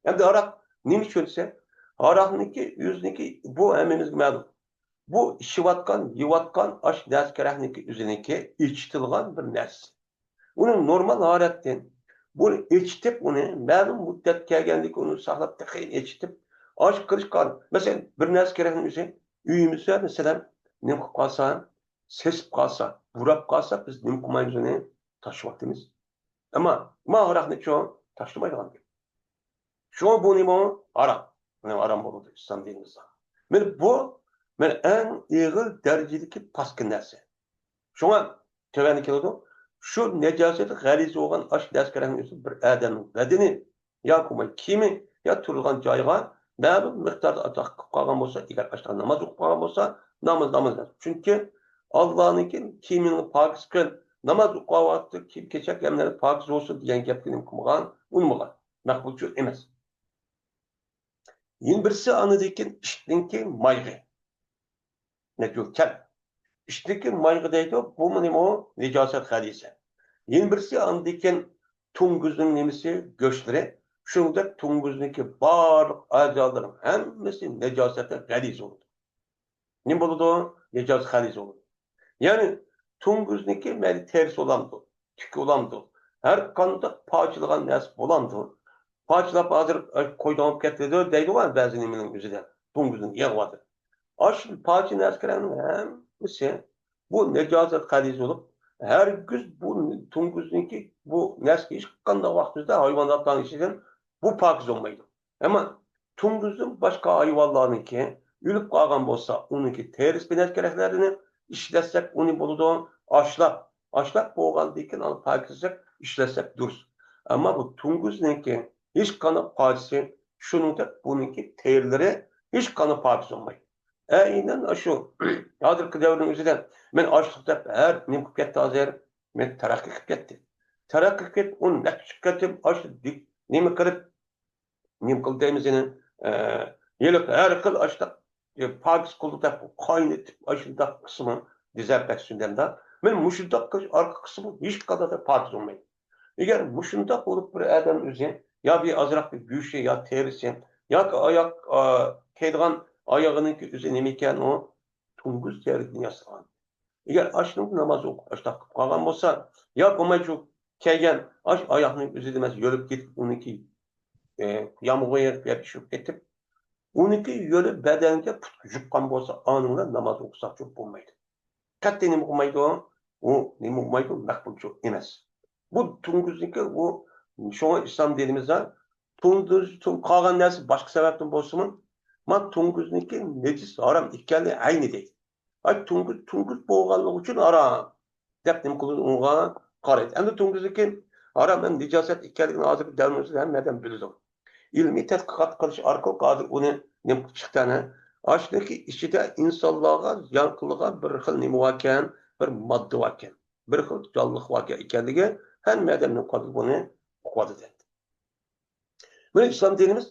ئەمدى ھاراق نېمە ئۈچۈن دېسە، ھاراقنىڭكى ئۆزىنىڭكى بۇ ھەممىمىزگە مەلۇم. بۇ ئىچىۋاتقان، يەۋاتقان ئاش نەرسە كېرەكنىڭكى ئۆزىنىڭكى ئېچىتىلغان بىر نەرسە. ئۇنى نورمال ھالەتتىن، بۇنى ئېچىتىپ، ئۇنى مەلۇم مۇددەت كەلگەندىن كېيىن ئۇنى ساقلاپ، تېخى ئېچىتىپ، ئاشقا كىرىشقان. مەسىلەن، بىر نەرسە كېرەكنىڭ ئۆزى ئۆيىمىزدە، مەسىلەن، نېمە قىلىپ قالسا، سېسىپ قالسا، بۇراپ قالسا، بىز نېمە قىلمايمىز ئۇنى؟ تاشلىۋاتىمىز. ئەمما ما ھاراقنىچۇ؟ تاشلىمايدىغان گەپ. شۇڭا بۇ نېمە؟ ھارام. مانا ھارام بولدى ئىسلام دىنىمىزدا. مانا بۇ، مانا ئەڭ ئېغىر دەرىجىدىكى پاسكىنا نەرسە. شۇڭا تۆۋەندە كېلىدۇ. شۇ نەجاسەت غەلىتە بولغان ئاش نەرسە كېرەكنىڭ ئۆزى بىر ئادەمنىڭ بەدىنى يا بولماي كىيىمى يا تۇرىدىغان جايىغا مەلۇم مىقداردا ئاتاق قىلىپ قالغان بولسا، ئەگەر ئاشتا ناماز ئوقۇپ قالغان بولسا، ناماز، ناماز دەيدۇ. چۈنكى ئاللانىڭكى كىيىمىڭنى پاكىز قىل، ناماز ئوقۇۋاتقان ۋاقىتتا كىيىم-كېچەك ھەممىلەرنى پاكىز بولسۇن دېگەن گەپنى نېمە قىلمىغان، ئۇنىمىغان. مەقبۇلچۇ ئەمەس. يەنە بىرسى ئاندىن كېيىن ئىتنىڭكى مايىقى. نەجۇل كەلب. ئىتنىڭكى مايىقى دەيدۇ، بۇمۇ نېمە ئۇ؟ نىجاسەت خەلىسە. يەنە بىرسى ئاندىن كېيىن توڭگۇزنىڭ نېمىسى؟ گۆشلىرى. شۇنىڭدەك توڭگۇزنىڭكى بارلىق ئەزالىرىنىڭ ھەممىسى نىجاسەتتە غەلىز بولىدۇ. نېمە بولىدۇ؟ نىجاسەت خەلىس بولىدۇ. يەنى توڭگۇزنىڭكى مەيلى تېرىسى بولامدۇ، تۈكى بولامدۇ، ھەر قانداق پارچىلىغان نەرسە بولامدۇ، پارچىلاپ ھازىر قويدۇڭ بولۇپ كەتتى دەيدىغۇ بەزى نېمىنىڭ ئۆزىدە، توڭگۇزنىڭ يېغى بار دەپ. ئاشۇ پارچە نەرسىلەرنىڭ ھەممىسى بۇ نىجاسەت خەلىس بولۇپ، ھەرگىز بۇ توڭگۇزنىڭكى بۇ نەرسە ھېچقانداق ۋاقتىمىزدا ھايۋاناتلارنىڭ ئىچىدىن بۇ پاكىز بولمايدۇ. ئەمما توڭگۇزدىن باشقا ھايۋانلارنىڭكى ئۆلۈپ قالغان بولسا، ئۇنىڭكى تېرىسى بىلەن كېرەكلەرنى ئىشلەتسەك، ئۇنى بولىدۇ ئاشلاپ. ئاشلاپ بولغاندىن كېيىن ئۇنى پاكىزلەپ ئىشلەتسەك دۇرۇس. ئەمما بۇ توڭگۇزنىڭكى ھېچقانداق پاكىزى، شۇنىڭدەك بۇنىڭكى تېرىلىرى ھېچقانداق پاكىز بولمايدۇ. ئەينەن شۇ ھازىرقى دەۋرنىڭ ئۆزىدە مەن ئاشلىق دەپ ھەر نېمە قىلىپ كەتتى ھازىر؟ مەن تەرەققىي قىلىپ كەتتى. تەرەققىي قىلىپ، ئۇ نەچچە قېتىم ئاشۇ نېمە قىلىپ، نېمە قىلدى دەيمىز يەنە، ئە، ھېلىقى ھەر خىل ئاشۇنداق، ئە، پاكىز قىلدى دەپ قاينىتىپ، ئاشۇنداق قىسمى دېزىنفېكسىيە دەمدە. مەن مۇشۇنداق قىلىش ئارقىلىق قىسمى ھېچقانداق پاكىز بولمايدۇ. ئەگەر مۇشۇنداق بولۇپ بىر ئادەم ئۆزى يا بىر ئازراق بىر گۆشى يا تېرىسى ياكى ئاياق، ئا، كىيىدىغان ئايىغىنىڭكى ئۆزى نېمە ئىكەن، ئۇ توڭگۇز تېرىدىن ياسالغان. ئەگەر ئاشۇنىڭ ناماز ئوقۇپ، ئاشۇنداق قىلىپ قالغان بولسا، يا بولمايچۇ كەلگەن ئاش ئاياغنىڭ ئۆزىدە ئەمەس، يۆلۈپ كېتىپ، ئۇنىڭكى، ئە، يامغۇر يېغىپ يا بىر شۇ كېتىپ، ئۇنىڭكى يۆلى بەدەنگە پۇتقا يۇققان بولسا، ئانىڭ بىلەن ناماز ئوقۇساقچۇ بولمايدۇ. قەتئىي نېمە قىلمايدۇ؟ ئۇ نېمە قىلمايدۇ؟ مەقبۇلچۇ ئەمەس. بۇ توڭگۇزنىڭكى ئۇ، شۇڭا ئىسلام دىنىمىزدا توڭگۇز، توڭ-، قالغان نەرسە باشقا سەۋەبتىن بولسىمۇ، ما توڭگۇزنىڭكى نەجىس، ھارام ئىكەنلىكى ئەينى دەيدۇ. ئاي، توڭگۇز، توڭگۇز بولغانلىقى ئۈچۈن ھارام دەپ نېمە قىلىدۇ؟ ئۇنىڭغا قارايدۇ. ئەمدى توڭگۇزنىڭكى ھارام ھەم نىجاسەت ئىكەنلىكىنى ھازىرقى دەۋرىمىزدە ھەممە ئادەم بىلىدۇ. ئىلمىي تەتقىقات قىلىش ئارقىلىق ھازىر ئۇنى نېمە قىلىپ چىقتى ئەنە؟ ئاشۇنىڭكى ئىچىدە ئىنسانلارغا زىيان قىلىدىغان بىر خىل نېمە باركەن، بىر ماددا باركەن، بىر خىل جانلىق باركەن ئىكەنلىكى ھەممە ئادەم نېمە قىلدى؟ بۇنى ئۇقۇۋالدى دەيدۇ. مانا ئىسلام دىنىمىز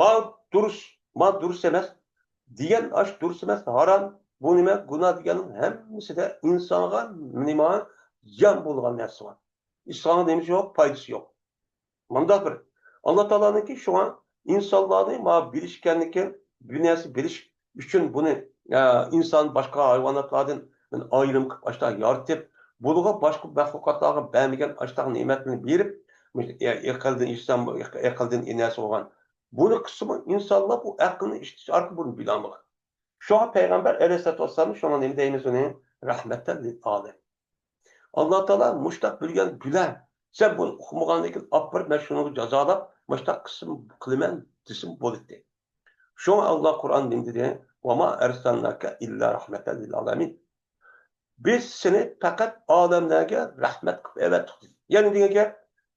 ما دۇرۇس، ما دۇرۇس ئەمەس دېگەن، ئاش دۇرۇس ئەمەس، ھارام، بۇ نېمە، گۇناھ دېگەننىڭ ھەممىسىدە ئىنسانغا نېمە زىيان بولىدىغان نەرسە بار. ئىسلامغا نېمىسى يوق؟ پايدىسى يوق. مۇنداق بىر، ئاللا تائالانىڭكى شۇڭا ئىنسانلارنى ما بىلىشكەنلىكى، بىر نەرسە بىلىش ئۈچۈن بۇنى، ئە، ئىنسان باشقا ھايۋاناتلاردىن ئايرىم قىلىپ ئاشتا يارىتىپ، بۇلارغا باشقا مەخلۇقاتلارغا بەرمىگەن ئاشتا نېمەتنى بېرىپ، ئەقىلدىن ئېيتسام، ئەقىلدىن ئىنەسى بولغان. بۇنى قىلسىمۇ ئىنسانلار بۇ ئەقىلنى ئىشلىتىش ئارقىلىق بۇنى بىلالمىغان. شۇڭا پەيغەمبەر ئەلەيھىسسالاتۇ ۋەسسالامنى شۇڭا نېمە دەيمىز ئۇنى؟ رەھمەتەن لىل ئالەمىن. ئاللا تائالا مۇشتاق بىلگەن بىلە، سەن بۇنى ئۇقمىغاندىن كېيىن ئاپىرىپ مەن شۇنىڭغا جازالاپ مۇشتاق قىسىم قىلىمەن دېسىمۇ بولاتتى. شۇڭا ئاللا قۇرئان نېمە دېدى؟ ۋەما ئەرسەلناكە ئىللا رەھمەتەن لىل ئالەمىن. بىز سېنى پەقەت ئالەملەرگە رەھمەت قىلىپ ئەۋەتتۇق دېدى. يەنى دېگەن گەپ،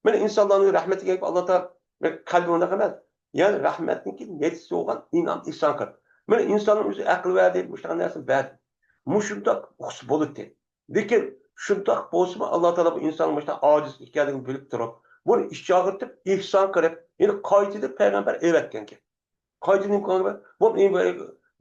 مانا ئىنسانلارنىڭ رەھمەت دېگەن گەپ ئاللا تائالا قەلبى ئۇنداق ئەمەس. يەنى رەھمەتنىڭكى نەتىجىسى بولغان ئىنئام، ئېھسان قىلىپ. مانا ئىنساننىڭ ئۆزى ئەقىل بەردى، مۇشۇنداق نەرسىنى بەردى. مۇشۇنداق ئۇقسا بولىدىكەن. لېكىن شۇنداق بولسىمۇ، ئاللا تائالا بۇ ئىنساننىڭ مۇشۇنداق ئاجىز ئىكەنلىكىنى بىلىپ تۇرۇپ، بۇنى ئىچ ئاغرىتىپ، ئېھسان قىلىپ، يەنە قايتىدىن پەيغەمبەر ئەۋەتكەنكەن. قايتىدىن قالغان، بۇ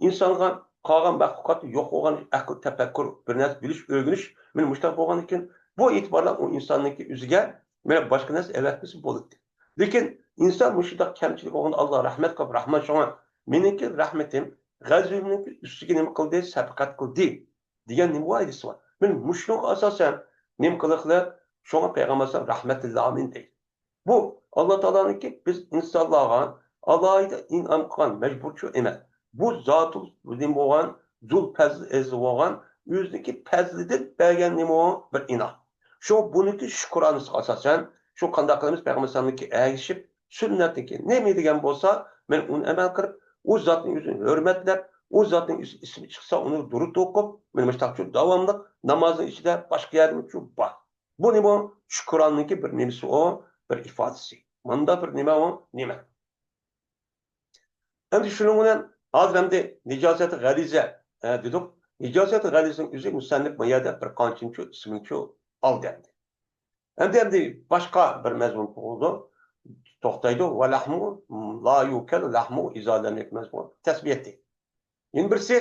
ئىنسانغا قالغان مەخلۇقاتتا يوق بولغان ئەقىل، تەپەككۇر، بىر نەرسە بىلىش، ئۆگىنىش، مانا مۇشۇنداق بولغاندىكىن، بۇ ئېتىبارلار ئۇ ئىنساننىڭكى ئۆزىگە مانا باشقا نەرسە ئەۋەتمىسە بولاتتى. لېكىن ئىنسان مۇشۇنداق كەمچىلىك بولغان، ئاللا رەھمەت قىلىپ، رەھمان شۇڭا، مېنىڭكى رەھمىتىم غەزىپىمنىڭكى ئۈستىگە نېمە قىلدى؟ سەپقەت قىلدى، دېگەن نېمە ۋايدىسى بار؟ مانا مۇشۇنىڭغا ئاساسەن نېمە قىلىقلىق؟ شۇڭا پەيغەمبەر ئەلەيھىسسالام رەھمەتلىل ئالەمىن دەيدۇ. بۇ ئاللا تائالانىڭكى بىز ئىنسانلارغا ئالاھىدە ئىنئام قىلغان، مەجبۇرچۇ ئەمەس. بۇ زاتۇل نېمە بولغان، زۇل پەزل ئەزىز بولغان، ئۆزىنىڭكى پەزلىدىن بەرگەن نېمە بولغان بىر ئىنئام. شۇڭا بۇنىڭكى شۈكرانىسىغا ئاساسەن، شۇ قانداق قىلىمىز؟ پەيغەمبەر ئەلەيھىسسالامنىڭكى ئەگىشىپ، سۈننەتنىڭكى نېمە دېگەن بولسا، مەن ئۇنى ئەمەل قىلىپ، ئۇ زاتنىڭ ئۆزىنى ھۆرمەتلەپ، ئۇ زاتنىڭ ئۆزى ئىسمى چىقسا، ئۇنى دۇرۇت ئوقۇپ، مانا مۇشۇنداقچۇ داۋاملىق نامازنىڭ ئىچىدە، باشقا يەردىمۇچۇ بار. بۇ نېمە؟ شۈكرانىنىڭكى بىر نېمىسى ئۇ، بىر ئىپادىسى. مۇنداق بىر نېمە ئۇ؟ نېمە؟ ئەمدى شۇنىڭ بىلەن ھازىر ئەمدى نىجاسەت غەلىزە، ئە، دېدۇق. نىجاسەت غەلىزىنىڭ ئۆزى مۇسەننىپ بۇ يەردە بىر قانچىنچۇ ئىسمىنچۇ ئالدى ئەمدى. ئەمدى، ئەمدى باشقا بىر مەزمۇن تۇغۇلىدۇ، توختايدۇ. ۋە لەھمۇ لا يۇكەل لەھمۇ ئىزا لەم يەكۇن مەزمۇن. تەسبىھەتتى. يەنە بىرسى،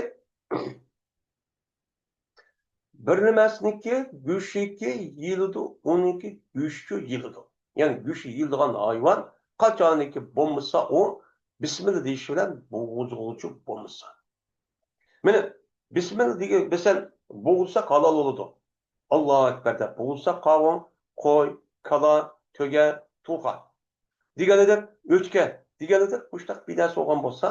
بىر نېمەسىنىڭكى گۆشىكى يېيىلىدۇ، ئۇنىڭكى گۆشىچۇ يېيىلىدۇ. يەنى گۆشى يېيىلىدىغان ھايۋان قاچانكى بولمىسا، ئۇ بىسمىللا دېيىش بىلەن بوغۇزغۇچۇ بولمىسا. مانا، بىسمىللا دېگەن، مەسىلەن، بوغۇزساق ھالال بولىدۇ. ئاللاھۇ ئەكبەر دەپ بوغۇزساق قاۋۇن، قوي، كالا، تۆگە، توخۇ دېگەنلىدەك، ئۆچكە دېگەنلىدەك، مۇشۇنداق بىر نەرسە بولغان بولسا،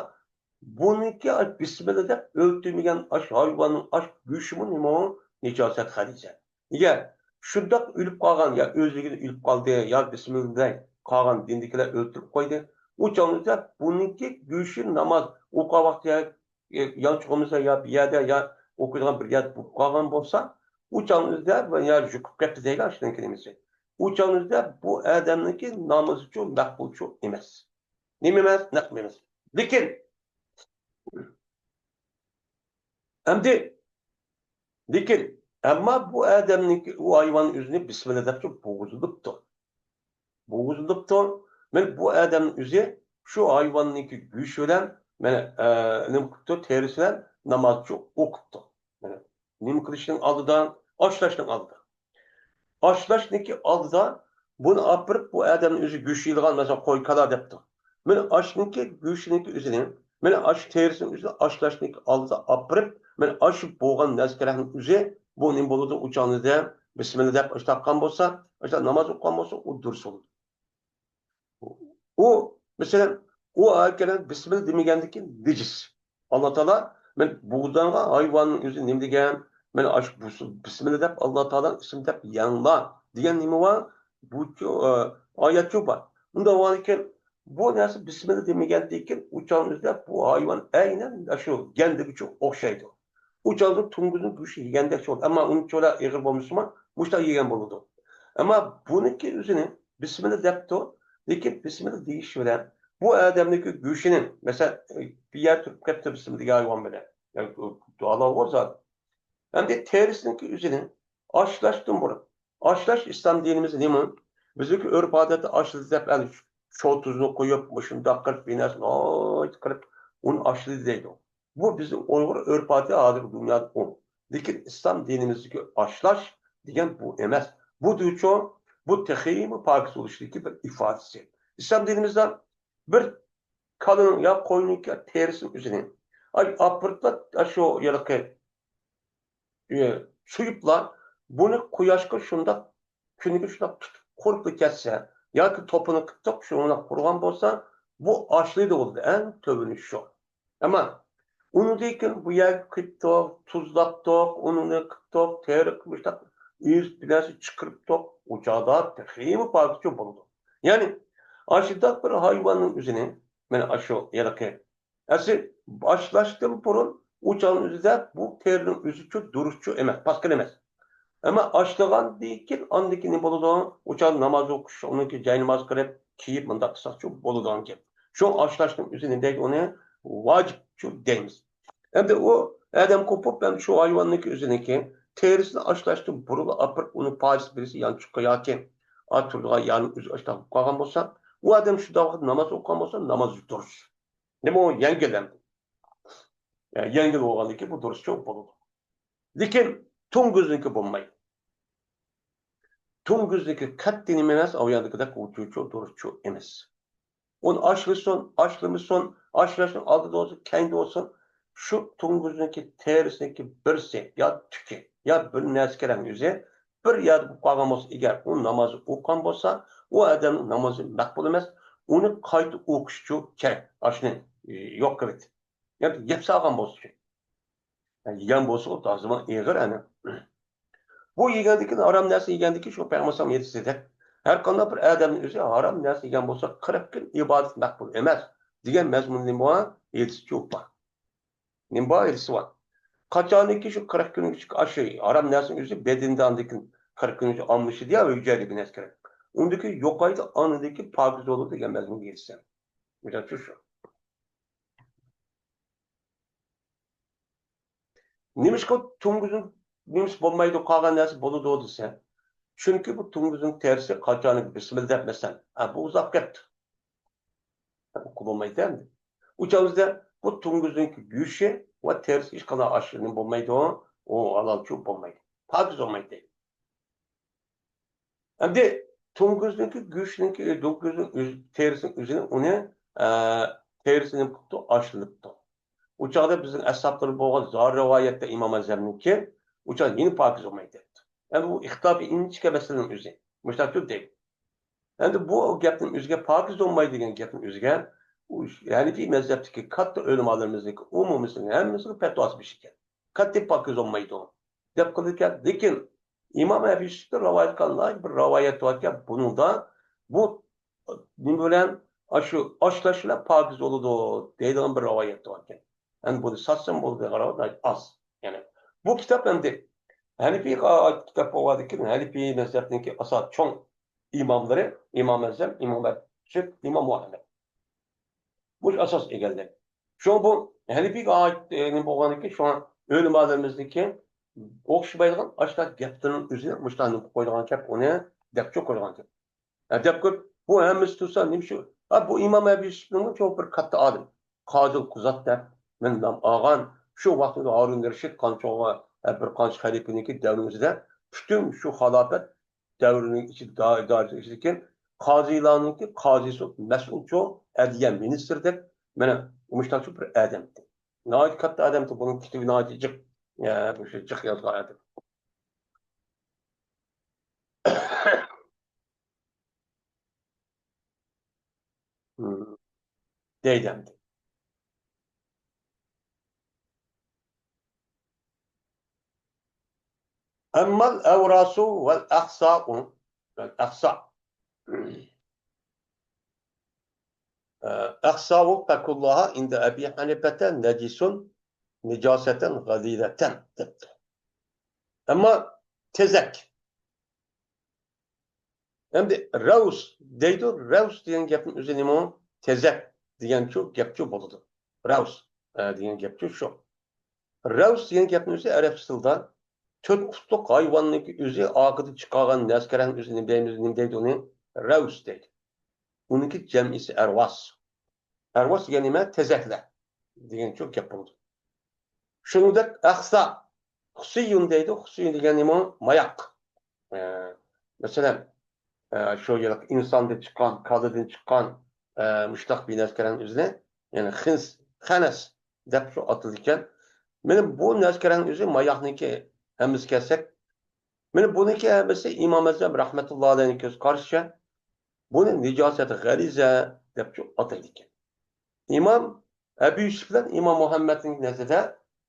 بۇنىڭكى ئاش بىسمىللا دەپ ئۆلتۈرمىگەن ئاش ھايۋاننىڭ ئاش گۆشىمۇ نېمە ئۇ؟ نىجاسەت غەلىزە. ئەگەر شۇنداق ئۆلۈپ قالغان يا ئۆزلۈكىدىن ئۆلۈپ قالدى، يا بىسمىللا دېمەي قالغان دىندىكىلەر ئۆلتۈرۈپ قويدى، ئۇ چاغدا بۇنىڭكى گۆشى ناماز ئوقۇغان ۋاقتى يا يانچۇقىمىزدا يا بىر يەردە يا ئوقۇيدىغان بىر يەردە بولۇپ قالغان بولسا، ئۇ چاغدا يا يۇقۇپ كەتتى دەيلى ئاشۇنىڭكى نېمىسى. ئۇ چاغدا بۇ ئادەمنىڭكى نامىزىچۇ مەقبۇلچۇ ئەمەس. نېمە ئەمەس؟ نەق ئەمەس. لېكىن، ئەمدى، لېكىن، ئەمما بۇ ئادەمنىڭكى، ئۇ ھايۋان ئۆزىنى بىسمىللا دەپچۇ بوغۇزلىنىپتۇ. بوغۇزلىنىپتۇ. مانا بۇ ئادەمنىڭ ئۆزى شۇ ھايۋاننىڭكى گۆشى بىلەن، مانا، ئە، نېمە قىپتۇ؟ تېرىسى بىلەن نامازچۇ ئوقۇپتۇ. مانا نېمە قىلىشنىڭ ئالدىدا؟ ئاشلاشنىڭ ئالدىدا. ئاشلاشنىڭكى ئالدىدا بۇنى ئاپىرىپ، بۇ ئادەمنىڭ ئۆزى گۆش يەيدىغان، مەسىلەن، قوي، كالا دەپتۇ. مانا ئاشنىڭكى گۆشىنىڭكى ئۆزىنى، مانا ئاشۇ تېرىسىنىڭ ئۆزىنى ئاشلاشنىڭكى ئالدىدا ئاپىرىپ، مانا ئاشۇ بولغان نەرسە كېرەكنىڭ ئۆزى، بۇ نېمە بولىدۇ؟ ئۇ چاغدا بىسمىللا دەپ ئاشۇنداق قىلغان بولسا، ئاشۇنداق ناماز ئوقۇغان بولسا، ئۇ دۇرۇس بولىدۇ. ئۇ، مەسىلەن، ئۇ ئايەت كەرىمە بىسمىللا دېمىگەندىكىن نىجىس. ئاللا تائالا، مەن بۇغدانغا ھايۋاننىڭ ئۆزى نېمە دېگەن؟ مەن ئاش-، بۇ-، بىسمىللا دەپ ئاللا تائالانىڭ ئىسمىنى دەپ يەڭلا دېگەن نېمە بار؟ بۇچۇ، ئە، ئايەتچۇ بار. ئۇنداق بولغاندىكىن، بۇ نەرسە بىسمىللا دېمىگەندىكىن، ئۇ چاغنىڭ ئۆزىدە بۇ ھايۋان ئەينەن شۇ گەندىكىچۇ ئوخشايدۇ. ئۇ چاغدا توڭگۇزنىڭ گۆشى يېگەندەك بولىدۇ. ئەمما ئۇنچىۋالا ئېغىر بولمىسىمۇ، مۇشۇنداق يېگەن بولىدۇ. ئەمما بۇنىڭكى ئۆزىنى بىسمىللا دەپتۇ، لېكىن بىسمىللا دېيىش بىلەن بۇ ئادەمنىڭكى گۆشىنى، مەسىلەن، بىر يەر تۇرۇپ كەپتۇ بىسمىللا دېگەن ھايۋان بىلەن. يەنى ھالال بولسا. ئەمدى تېرىسىنىڭكى ئۆزىنى ئاشلاشتىن بۇرۇن. ئاشلاش ئىسلام دىنىمىزدا نېمە؟ بىزنىڭكى ئۆرپ-ئادەتتە ئاشلىدى دەپ، ئەنە شو تۇزنى قويۇپ، مۇشۇنداق قىلىپ، بىر نەرسىنى ئايت قىلىپ، ئۇنى ئاشلىدى دەيدۇ. بۇ بىزنىڭ ئۇيغۇر ئۆرپ-ئادىتى ھازىرقى دۇنيادا ئۇ. لېكىن ئىسلام دىنىمىزدىكى ئاشلاش دېگەن بۇ ئەمەس. بۇ دېگۈچۇ، بۇ تېخىمۇ پاكىز بولۇشتىكى بىر ئىپادىسى. ئىسلام دىنىمىزدا بىر كالىنىڭ يا قوينىڭكى تېرىسىنىڭ ئۆزىنى، ئاي، ئاپىرىپلا، شۇ ھېلىقى ئى، سويۇپلا، بۇنى قۇياشقا شۇنداق، كۈنگە شۇنداق تۇتۇپ قۇرۇپلا كەتسە، ياكى توپىنى قىپتۇق، شۇنداق قۇرغان بولسا، بۇ ئاشلىدى بولدى، ئەڭ تۆۋىنى شۇ. ئەمما ئۇنىڭدىن كېيىن بۇ يەرگە قىپتۇق، تۇزلاپتۇق، ئۇنىڭدىن قىپتۇق، تېرىق مۇشتاق ئېزىپ بىر نەرسە چىقىرىپتۇق، ئۇ چاغدا تېخىمۇ پاكىزچۇ بولىدۇ. يەنى، ئاشۇنداق بىر ھايۋاننىڭ ئۆزىنى، مانا ئاشۇ ھېلىقى ئەسلى ئاشلاشتىن بۇرۇن ئۇ چاغنىڭ ئۆزىدە بۇ تېرىنىڭ ئۆزىچۇ دۇرۇسچۇ ئەمەس، پاسكىنا ئەمەس. ئەمما ئاشلىغاندىن كېيىن ئاندىن كېيىن نېمە بولىدۇ؟ ئۇ چاغدا ناماز ئوقۇش، ئۇنىڭكى جايناماز قىلىپ، كىيىپ مۇنداق قىلساقچۇ بولىدىغان گەپ. شۇڭا ئاشلاشنىڭ ئۆزى نېمە دەيدۇ ئۇنى؟ ۋاجىپچۇ دەيمىز. ئەمدى ئۇ ئادەم قوپۇپ، ئەمدى شۇ ھايۋاننىڭكى ئۆزىنىڭكى تېرىسىنى ئاشلاشتىن بۇرۇنلا ئاپىرىپ، ئۇنى پاچىسى بىرسى يانچۇققا ياكى ئا تۇرىدىغان يەرنىڭ ئۆزى ئاشلاپ قالغان بولسا، ئۇ ئادەم شۇنداق ۋاقىت ناماز ئوقۇغان بولسا، ناماز دۇرۇس. نېمە ئۇ يەڭگىل ئەمدى. يەڭگىل بولغاندىن كېيىن بۇ دۇرۇسچۇ بولىدۇ. لېكىن توڭگۇزنىڭكى بولمايدۇ. توڭگۇزنىڭكى قەتئىي نېمە ئەمەس، ئاۋۇ يەردىكىدەك ئۇچۇچۇ، دۇرۇسچۇ ئەمەس. ئۇنى ئاشلىسۇن، ئاشلىمىسۇن، ئاشلاشنىڭ ئالدىدا بولسۇن، كەينىدە بولسۇن، شۇ توڭگۇزنىڭكى تېرىسىنىڭكى بىرسى يا تۈكى يا بىر نەرسە كېرەڭ ئۆزى بىر يەردە بولۇپ قالغان بولسا، ئەگەر ئۇ نامازنى ئوقۇغان بولسا، ئۇ ئادەمنىڭ نامازى مەقبۇل ئەمەس. ئۇنى قايتا ئوقۇشچۇ كېرەك. ئاشنى يوق قىلىپ. ياكى يەپ سالغان بولسىچۇ. يېگەن بولسا ئۇ تازىمۇ ئېغىر ئەنە. بۇ يېگەندىكىن، ھارام نەرسە يېگەندىكىن شۇ پەيغەمبەر ئەلەيھىسسالام ھەدىسىدەك، ھەر قانداق بىر ئادەمنىڭ ئۆزى ھارام نەرسە يېگەن بولسا، قىرىق كۈن ئىبادەت مەقبۇل ئەمەس دېگەن مەزمۇندا نېمە بار؟ ھەدىسچۇ بار. نېمە بار؟ ھەدىسى بار. قاچانكى شۇ قىرىق كۈنگىچە ئاشۇ ھارام نەرسىنىڭ ئۆزى بەدىنىدە ئاندىكىن قىرىق كۈنگىچە ئالمىشىدۇ يا، ھۈجەيرىدىكى نەرسە كېرەك. ئۇندىكى يوقايدۇ، ئاندىكى پاكىز بولىدۇ دېگەن مەزمۇنغا ھەدىسى. مىسال شۇ، شۇ. نېمىشقا توڭگۇزنىڭ نېمىسى بولمايدۇ، قالغان نەرسە بولىدۇ دېسە، چۈنكى بۇ توڭگۇزنىڭ تېرىسى قاچانكى بىسمىللا دەپ، مەسىلەن، ئە، بۇ ئۇزاپ كەتتى. ئۇققا بولمايدۇ ئەمدى. ئۇ چاغدا بۇ توڭگۇزنىڭكى گۆشى ۋە تېرىسى ھېچقانداق ئاشۇ نېمە بولمايدۇ، ئۇ ھالالچۇ بولمايدۇ. پاكىز بولمايدۇ. ئەمدى توڭگۇزنىڭكى گۆشىنىڭكى، توڭگۇزنىڭ ئۆز-، تېرىسىنىڭ ئۆزىنى ئۇنى، ئە، تېرىسىنى نېمە قىپتۇ؟ ئاشلىنىپتۇ. ئۇ چاغدا بىزنىڭ ئەسھابلىرىمىز بولغان زاھىر رىۋايەتتە ئىمام ئەزەمنىڭكى، ئۇ چاغدا يەنە پاكىز بولمايدۇ دەپتۇ. ئەمدى بۇ ئىختىلاپى ئىنچىكە مەسىلىنىڭ ئۆزى. مۇشۇنداق تۇر دەيدۇ. ئەمدى بۇ گەپنىڭ ئۆزىگە پاكىز بولمايدۇ دېگەن گەپنىڭ ئۆزىگە، ئۇ ھەنىپىي مەزھەپتىكى كاتتا ئۆلىمالىرىمىزنىڭكى ئومۇمىيسىنىڭ ھەممىسىنىڭ پەتىۋاسى بىر ئىكەن. كاتتا پاكىز بولمايدۇ دەپ قىلىدىكەن. لېكىن ئىمام ئەبۇ يۈسۈفتىن رىۋايەت قىلغان بىر رىۋايەت باركەن، بۇنىڭدا بۇ نېمە بىلەن، ئاشۇ ئاشلاش بىلەن پاكىز بولىدۇ دەيدىغان بىر رىۋايەت باركەن. ئەمدى بۇنى ساتسام بولىدىغان رىۋايەت ئاز. يەنى بۇ كىتاب ئەمدى ھەنىپىي كىتاب بولغاندىكىن، ھەنىپىي مەزھەپنىڭكى ئاساس چوڭ ئىماملىرى ئىمام ئەزەم، ئىمام ئەبۇ يۈسۈف، ئىمام مۇھەممەد. بۇ ئاساس ئىگىلىدى. شۇڭا بۇ ھەنىپىيگە ئائىت، ئە، نېمە بولغاندىكىن، شۇڭا ئۆلىمالىرىمىزنىڭكى ئوخشىمايدىغان ئاشۇنداق گەپلىرىنىڭ ئۆزىنى مۇشۇنداق نېمە قويىدىغان گەپ، ئۇنى دەپچۇ قويىدىغان گەپ. ئە، دەپ كۆر، بۇ ھەممىسى تۇرسا نېمە شۇ؟ ئا، بۇ ئىمام ئەبۇ يۈسۈفنىڭمۇ چوڭ بىر كاتتا ئالىم. قازىل قۇزات دەپ مەن نام ئالغان. شۇ ۋاقىتتا ھارۇن رەشىد قانچىغا، ئە، بىر قانچە خەلىپىنىڭكى دەۋرىنىڭ ئىچىدە پۈتۈن شۇ خىلاپەت دەۋرىنىڭ ئىچىدە، دائىرىسى ئىچىدىكى قازىلارنىڭكى قازىسى، مەسئۇلچۇ، ئەدلىيە مىنىستىرى دەپ، مانا، مۇشۇنداقچۇ بىر ئادەم. ناھايىتى كاتتا ئادەم، بۇنىڭ كىتابى ناھايىتى جىق، ئە، مۇشۇ جىق يازغان ئادەم. دەيدۇ ئەمدى. أما الأوراس والأخصاء، الأخصاء، الأخصاء فكلها عند أبي حنيفة نجس نجاسة غليظة دەپتۇ. ئەمما تېزەك، ئەمدى رەۋس دەيدۇ. رەۋس دېگەن گەپنىڭ ئۆزى نېمە؟ تېزەك دېگەنچۇ گەپچۇ بولىدۇ. رەۋس، ئە، دېگەن گەپچۇ شۇ. رەۋس دېگەن گەپنىڭ ئۆزى ئەرەب تىلىدا تۆت پۇتلۇق ھايۋاننىڭكى ئۆزى ئارقىدىن چىقارغان نەسكەرەڭ ئۆزى نېمە دەيمىز، نېمە دەيدۇ ئۇنى؟ رەۋس دەيدۇ. ئۇنىڭكى جەمئىسى ئەرۋاس. ئەرۋاس دېگەن نېمە؟ تېزەكلەر دېگەنچۇ گەپ بولىدۇ. شۇنىڭدەك ئەخسا، خۇسىيۇن دەيدۇ. خۇسىيۇن دېگەن نېمە؟ ماياق. ئە، مەسىلەن، ئە، شۇ يىلقى ئىنساندىن چىققان، كالىدىن چىققان، ئە، مۇشتاق بىر نەسكەرەڭ ئۆزىنى، يەنى خىنس، خەنەس دەپ شۇ ئاتىلىدىكەن. مانا بۇ نەسكەرەڭ ئۆزى ماياقنىڭكى ھەممىسى كەلسەك، مانا بۇنىڭكى ھەممىسى ئىمام ئەزەم رەھمەتۇللا ئەلەيھنىڭ كۆز قارىشىچە، بۇنى نىجاسەت غەلىزە دەپ شۇ ئاتايدىكەن. ئىمام ئەبۇ يۈسۈپ بىلەن ئىمام مۇھەممەدنىڭ نەزىرىدە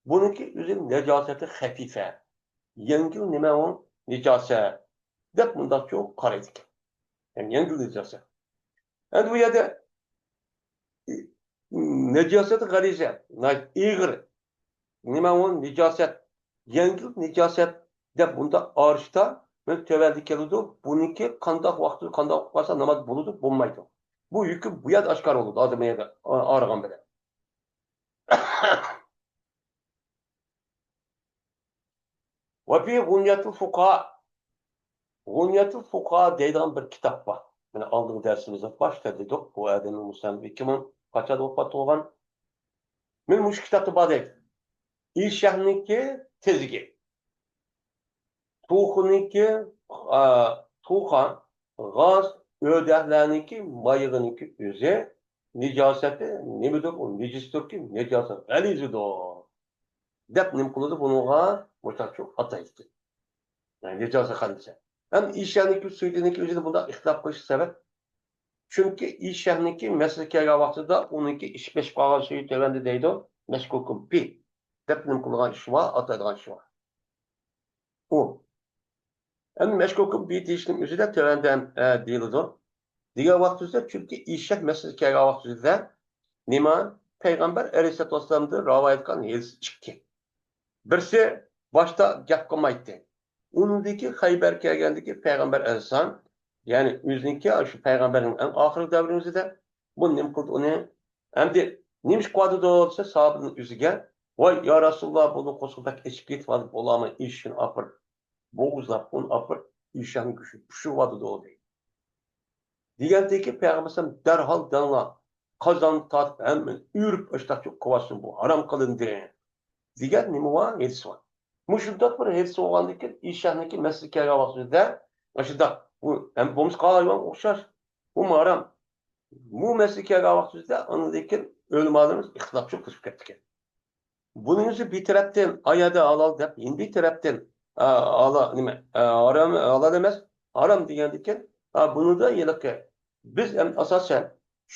بۇنىڭكى ئۆزى نەجاسەتى خەفىفە. يەڭگىل نېمە ئۇ؟ نىجاسەت دەپ مۇنداقچۇ قارايدىكەن. يەنى يەڭگىل نىجاسەت. ئەمدى بۇ يەردە نەجاسەت غەلىزە، ناھايىتى ئېغىر. نېمە ئۇ نىجاسەت؟ يەڭگىل نىجاسەت دەپ بۇنداق ئارىشتا بىر تۆۋەندە كېلىدۇ. بۇنىڭكى قانداق ۋاقىتتا، قانداق ۋاقىت قىلسا ناماز بولىدۇ، بولمايدۇ. بۇ ھۆكۈم بۇ يەردە ئاشكارا بولىدۇ، ھازىر بۇ يەردە ئا-، ئايرىغان بىلەن. ۋە فى غۇنيەتۇل فۇقاھا. غۇنيەتۇل فۇقاھا دەيدىغان بىر كىتاب بار. مانا ئالدىنقى دەرسىمىزدە باشتا دېدۇق، بۇ ئادەمنىڭ مۇسەننىپى كىم، قاچان ۋاپات بولغان؟ مانا مۇشۇ كىتابتا بار دەيدۇ. ئىشەكنىڭكى تېزىكى، توخۇنىڭكى، ئا، توخۇ، غاز، ئۆدەكلەرنىڭكى مايىغىنىڭكى ئۆزى نىجاسەتى نېمىدۇر؟ ئۇ نىجىستۇركى، نىجاسەت غەلىزىدۇر دەپ نېمە قىلىدۇ؟ بۇنىڭغا مۇشۇنداق ئاتايدىكەن. يەنى نىجاسەت غەلىزە. ھەم ئىشەكنىڭكى سۈيىدىكى ئۆزىنى بۇنداق ئىختىلاپ قىلىش سەۋەب. چۈنكى ئىشەكنىڭكى مەسىلىگە كەلگەن ۋاقتىدا ئۇنىڭكى ئىچىپ بېشىپ قالغان سۈيى تۆۋەندە دەيدۇ، مەشكۇكۇن پى دەپ نېمە قىلغان ئىش بار، ئاتايدىغان ئىش بار. ئۇ. ئەمدى مەشكۇكۇن پى دېيىشنىڭ ئۆزىدە تۆۋەندە، ئە، دېيىلىدۇ. دېگەن ۋاقتىمىزدا، چۈنكى ئىشەك مەسىلىسى كەلگەن ۋاقتىمىزدا نېمە؟ پەيغەمبەر ئەلەيھىسسالاتۇ ۋەسسالامدىن راۋايەت قىلغان ھەدىس ئىككى. بىرسى باشتا گەپ قىلمايتتى. ئۇنىڭدىن كېيىن خەيبەر كەلگەندىن كېيىن پەيغەمبەر ئەلەيھىسسالام، يەنى ئۆزىنىڭكى شۇ پەيغەمبەرنىڭ ئەڭ ئاخىرقى دەۋرىمىزدە بۇ نېمە قىلدى ئۇنى؟ ئەمدى نېمە ئىش قىلىۋاتىدۇ دېسە، ساھابىدىن ئۆزىگە، ۋاي يا رەسۇلاللا، بۇنىڭ قورسىقى بەك ئېچىپ كېتىۋاتىدۇ، بولالماي ئېشىشىنى ئاپىرىپ، بوغۇزلاپ، ئۇنى ئاپىرىپ، ئېشەكنىڭ گۆشىنى پىشۇرۇۋاتىدۇ دېدى. دېگەندىن كېيىن پەيغەمبەر ئەلەيھىسسالام دەرھال دەڭلا قازان تارتىپ ھەممىنى ئۆرۈپ ئاشتاق قىلىۋاتسۇن، بۇ ھارام قىلىندى دېگەن نېمە بار؟ ھەدىس بار. مۇشۇنداق بىر ھەدىس بولغاندىن كېيىن ئىشەكنىڭكى مەسىلىسى كەلگەن ۋاقتىدا ئاشۇنداق بۇ ھەم بولمىسا قالغان ھايۋانغا ئوخشاش، بۇمۇ ھارام. بۇ مەسىلىگە كەلگەن ۋاقتىمىزدا ئاندىن كېيىن ئۆلىمالىرىمىز ئىختىلاپچىلىق قىلىشىپ كەتتىكەن. بۇنىڭ ئۆزى بىر تەرەپتىن ئايەتتە ھالال دەپ، يەنە بىر تەرەپتىن، ئا، ھالا-، نېمە، ئا، ھارام، ھالال ئەمەس، ھارام دېگەندىكىن، ئا، بۇنىدا ھېلىقى بىز ئەمدى ئاساسەن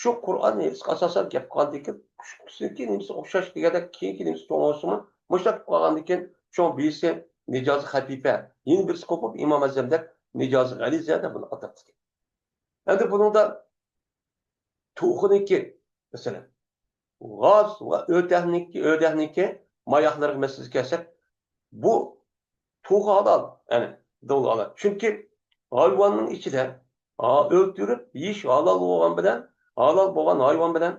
شۇ قۇرئان ھەدىسكە ئاساسەن گەپ قىلغاندىكىن، ئۈچىنچىسىنىڭكى نېمىسى ئوخشاش دېگەندەك، كېيىنكى نېمىسى چوڭ بولسىمۇ، مۇشۇنداق قىلىپ قالغاندىكىن، شۇڭا بىرسى نىجازى خەپىپە، يەنە بىرسى قوپۇپ ئىمام ئەزەم دەپ نىجازى غەلىزە دەپ بۇنى ئاتاپتىكەن. ئەمدى بۇنىڭدا توخۇنىڭكى، مەسىلەن، غاز ۋە ئۆدەكنىڭكى، ئۆدەكنىڭكى ماياقلىرىغا مەسىلىگە كەلسەك، بۇ توخۇ ھالال، يەنى دولى ھالال. چۈنكى ھايۋاننىڭ ئىچىدە، ھا، ئۆلتۈرۈپ يېيىش ھالال بولغان بىلەن، ھالال بولغان ھايۋان بىلەن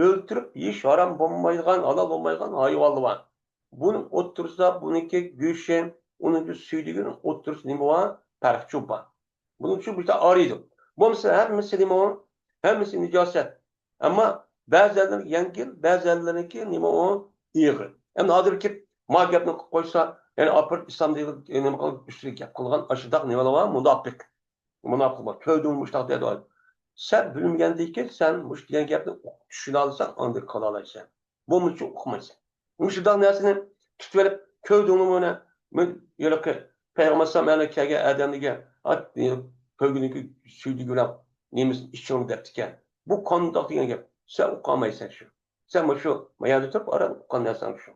ئۆلتۈرۈپ يېيىش ھارام بولمايدىغان، ھالال بولمايدىغان ھايۋانلار بار. بۇنىڭ ئوتتۇرىسىدا بۇنىڭكى گۆشى، ئۇنىڭكى سۈيدۈكىنىڭ ئوتتۇرىسىدا نېمە بار؟ پەرق چوڭ بار. بۇنىڭ ئۈچۈن بۇ يەردە ئايرىيدۇ. بولمىسا ھەممىسى نېمە ئۇ؟ ھەممىسى نىجاسەت. ئەمما بەزىلەرنىڭ يەڭگىل، بەزىلەرنىڭكى نېمە ئۇ؟ ئېغىر. ئەمدى ھازىر كېلىپ ما گەپنى قىلىپ قويسا، يەنى ئاپىرىپ ئىسلام دىنىغا نېمە قىلىپ ئۈستىگە گەپ قىلغان ئاشۇنداق نېمىلەر بار، مۇناپىق. مۇناپىق بار. كۆردۈڭمۇ مۇشۇنداق دەيدۇ. سەن بىلمىگەندىن كېيىن سەن مۇشۇ دېگەن گەپنى چۈشىنەلىسەڭ ئاندىن قىلالايسەن. بولمىسا ئۇقمايسەن. مۇشۇنداق نەرسىنى تۇتۇۋېلىپ، كۆردۈڭمۇ مانا، مەن ھېلىقى پەيغەمبەر ئەلەيھىسسالام ئەنە كەلگەن ئادەملەرگە، ئات، كۆگىنىڭكى سۈيدۈكى بىلەن نېمىسىنى ئىچىڭ دەپتىكەن. بۇ قانداق دېگەن گەپ؟ سەن ئۇقالمايسەن شۇ. سەن مۇشۇ ما يەردە تۇرۇپ ئاران ئۇققان نەرسەڭ شۇ.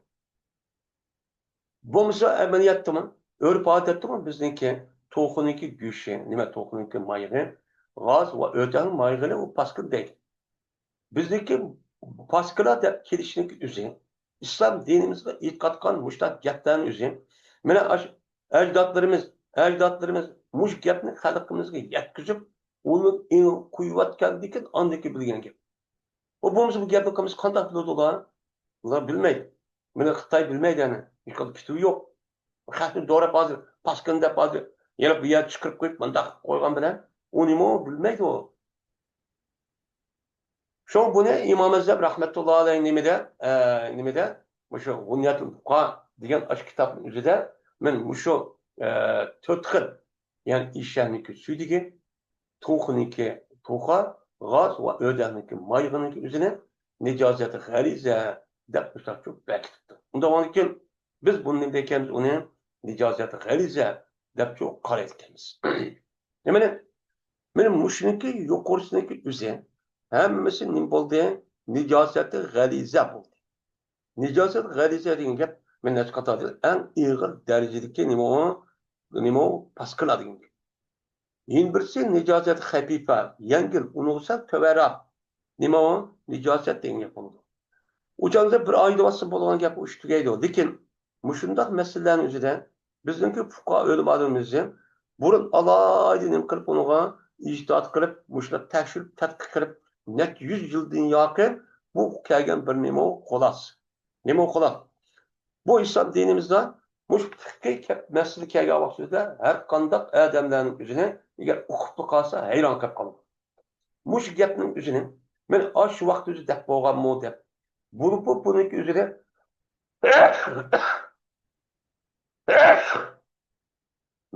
بولمىسا ئەمەلىيەتتىمۇ، ئۆرپ ئادەتتىمۇ بىزنىڭكى توخۇنىڭكى گۆشى، نېمە، توخۇنىڭكى مايىغى، غاز ۋە ئۆتەكنىڭ مايىغىنى ئۇ پاسكىلا دەيدۇ. بىزنىڭكى پاسكىلا دەپ كېلىشنىڭكى ئۆزى، ئىسلام دىنىمىزغا ئېيتقان مۇشۇنداق گەپلەرنىڭ ئۆزى، مانا ئاشۇ ئەجدادلىرىمىز، ئەجدادلىرىمىز مۇشۇ گەپنى خەلقىمىزگە يەتكۈزۈپ، ئۇنى ئېڭىغا قويۇۋەتكەندىكىن ئاندىكى بىلگەن گەپ. ئۇ بولمىسا بۇ گەپنى قىلمىسا قانداق بىلىدۇ ئۇلار؟ ئۇلار بىلمەيدۇ. مانا خىتاي بىلمەيدۇ يەنى. ھېچقانداق پىتىۋى يوق. خەقنى دوراپ ھازىر، پاسكىنا دەپ ھازىر، يەنە بۇ يەردە چىقىرىپ قويۇپ، مۇنداق قويغان بىلەن، ئۇنىمۇ بىلمەيدۇ ئۇ. شۇڭا بۇنى ئىمام ئەزھەر رەھمەتۇللا ئەلەيھ نېمىدە، ئە، نېمىدە، مۇشۇ غۇنيەتۇل فۇقاھا دېگەن ئاشۇ كىتابنىڭ ئۆزىدە مەن مۇشۇ، ئە، تۆت خىل، يەنى ئىشەكنىڭكى سۈيدۈكى، توخۇنىڭكى توخۇ، غاز ۋە ئۆدەكنىڭكى مايىغىنىڭكى ئۆزىنى نىجاسەت غەلىزە دەپ مۇشۇنداق بەكىتىپتۇ. ئۇنداق بولغاندىكىن بىز بۇنى نېمە دەيمىز؟ ئۇنى نىجاسەت غەلىزە دەپ قارايدىكەنمىز. نېمىنى؟ مانا مۇشۇنىڭكى يۇقىرىسىنىڭكى ئۆزى ھەممىسى نېمە بولدى؟ نىجاسەت غەلىزە بولدى. نىجاسەت غەلىزە دېگەن گەپ، مەن نەچچە قېتىم ئېيتتىم، ئەڭ ئېغىر دەرىجىدىكى نېمە ئۇ؟ نېمە ئۇ؟ پاسكىلا دېگەن گەپ. يەنە بىرسى نىجاسەت خەپىپە، يەڭگىل، ئۇنىڭغا سەل تۆۋەنرەك. نېمە ئۇ؟ نىجاسەت دېگەن گەپ بولىدۇ. ئۇ چاغدا بىر ئايدا بولسا بولغان گەپ، ئۇ ئىش تۈگەيدۇ. لېكىن مۇشۇنداق مەسىلىلەرنىڭ ئۆزىدە بىزنىڭكى پۇقراۋا ئۆلىمالىرىمىز بۇرۇن ئالايىتەن نېمە قىلىپ، ئۇنىڭغا ئىجتىھات قىلىپ، مۇشۇنداق تەكشۈرۈپ، تەتقىق قىلىپ، نەچچە يۈز يىلدىن ياقىن بۇ كەلگەن بىر نېمە خۇلاسە. نېمە خۇلاسە؟ بۇ ئىسلام دىنىمىزدا مۇشۇ پىققىي كەپ-، مەسىلە كەلگەن ۋاقتىدا ھەر قانداق ئادەملەرنىڭ ئۆزىنى ئەگەر ئۇقۇپلا قالسا، ھەيران قېلىپ قالىدۇ. مۇشۇ گەپنىڭ ئۆزىنى مەن ئاشۇ ۋاقىت ئۆزى دەپ بولغانمۇ دەپ. بۇ، بۇ، بۇنىڭكى ئۆزىنى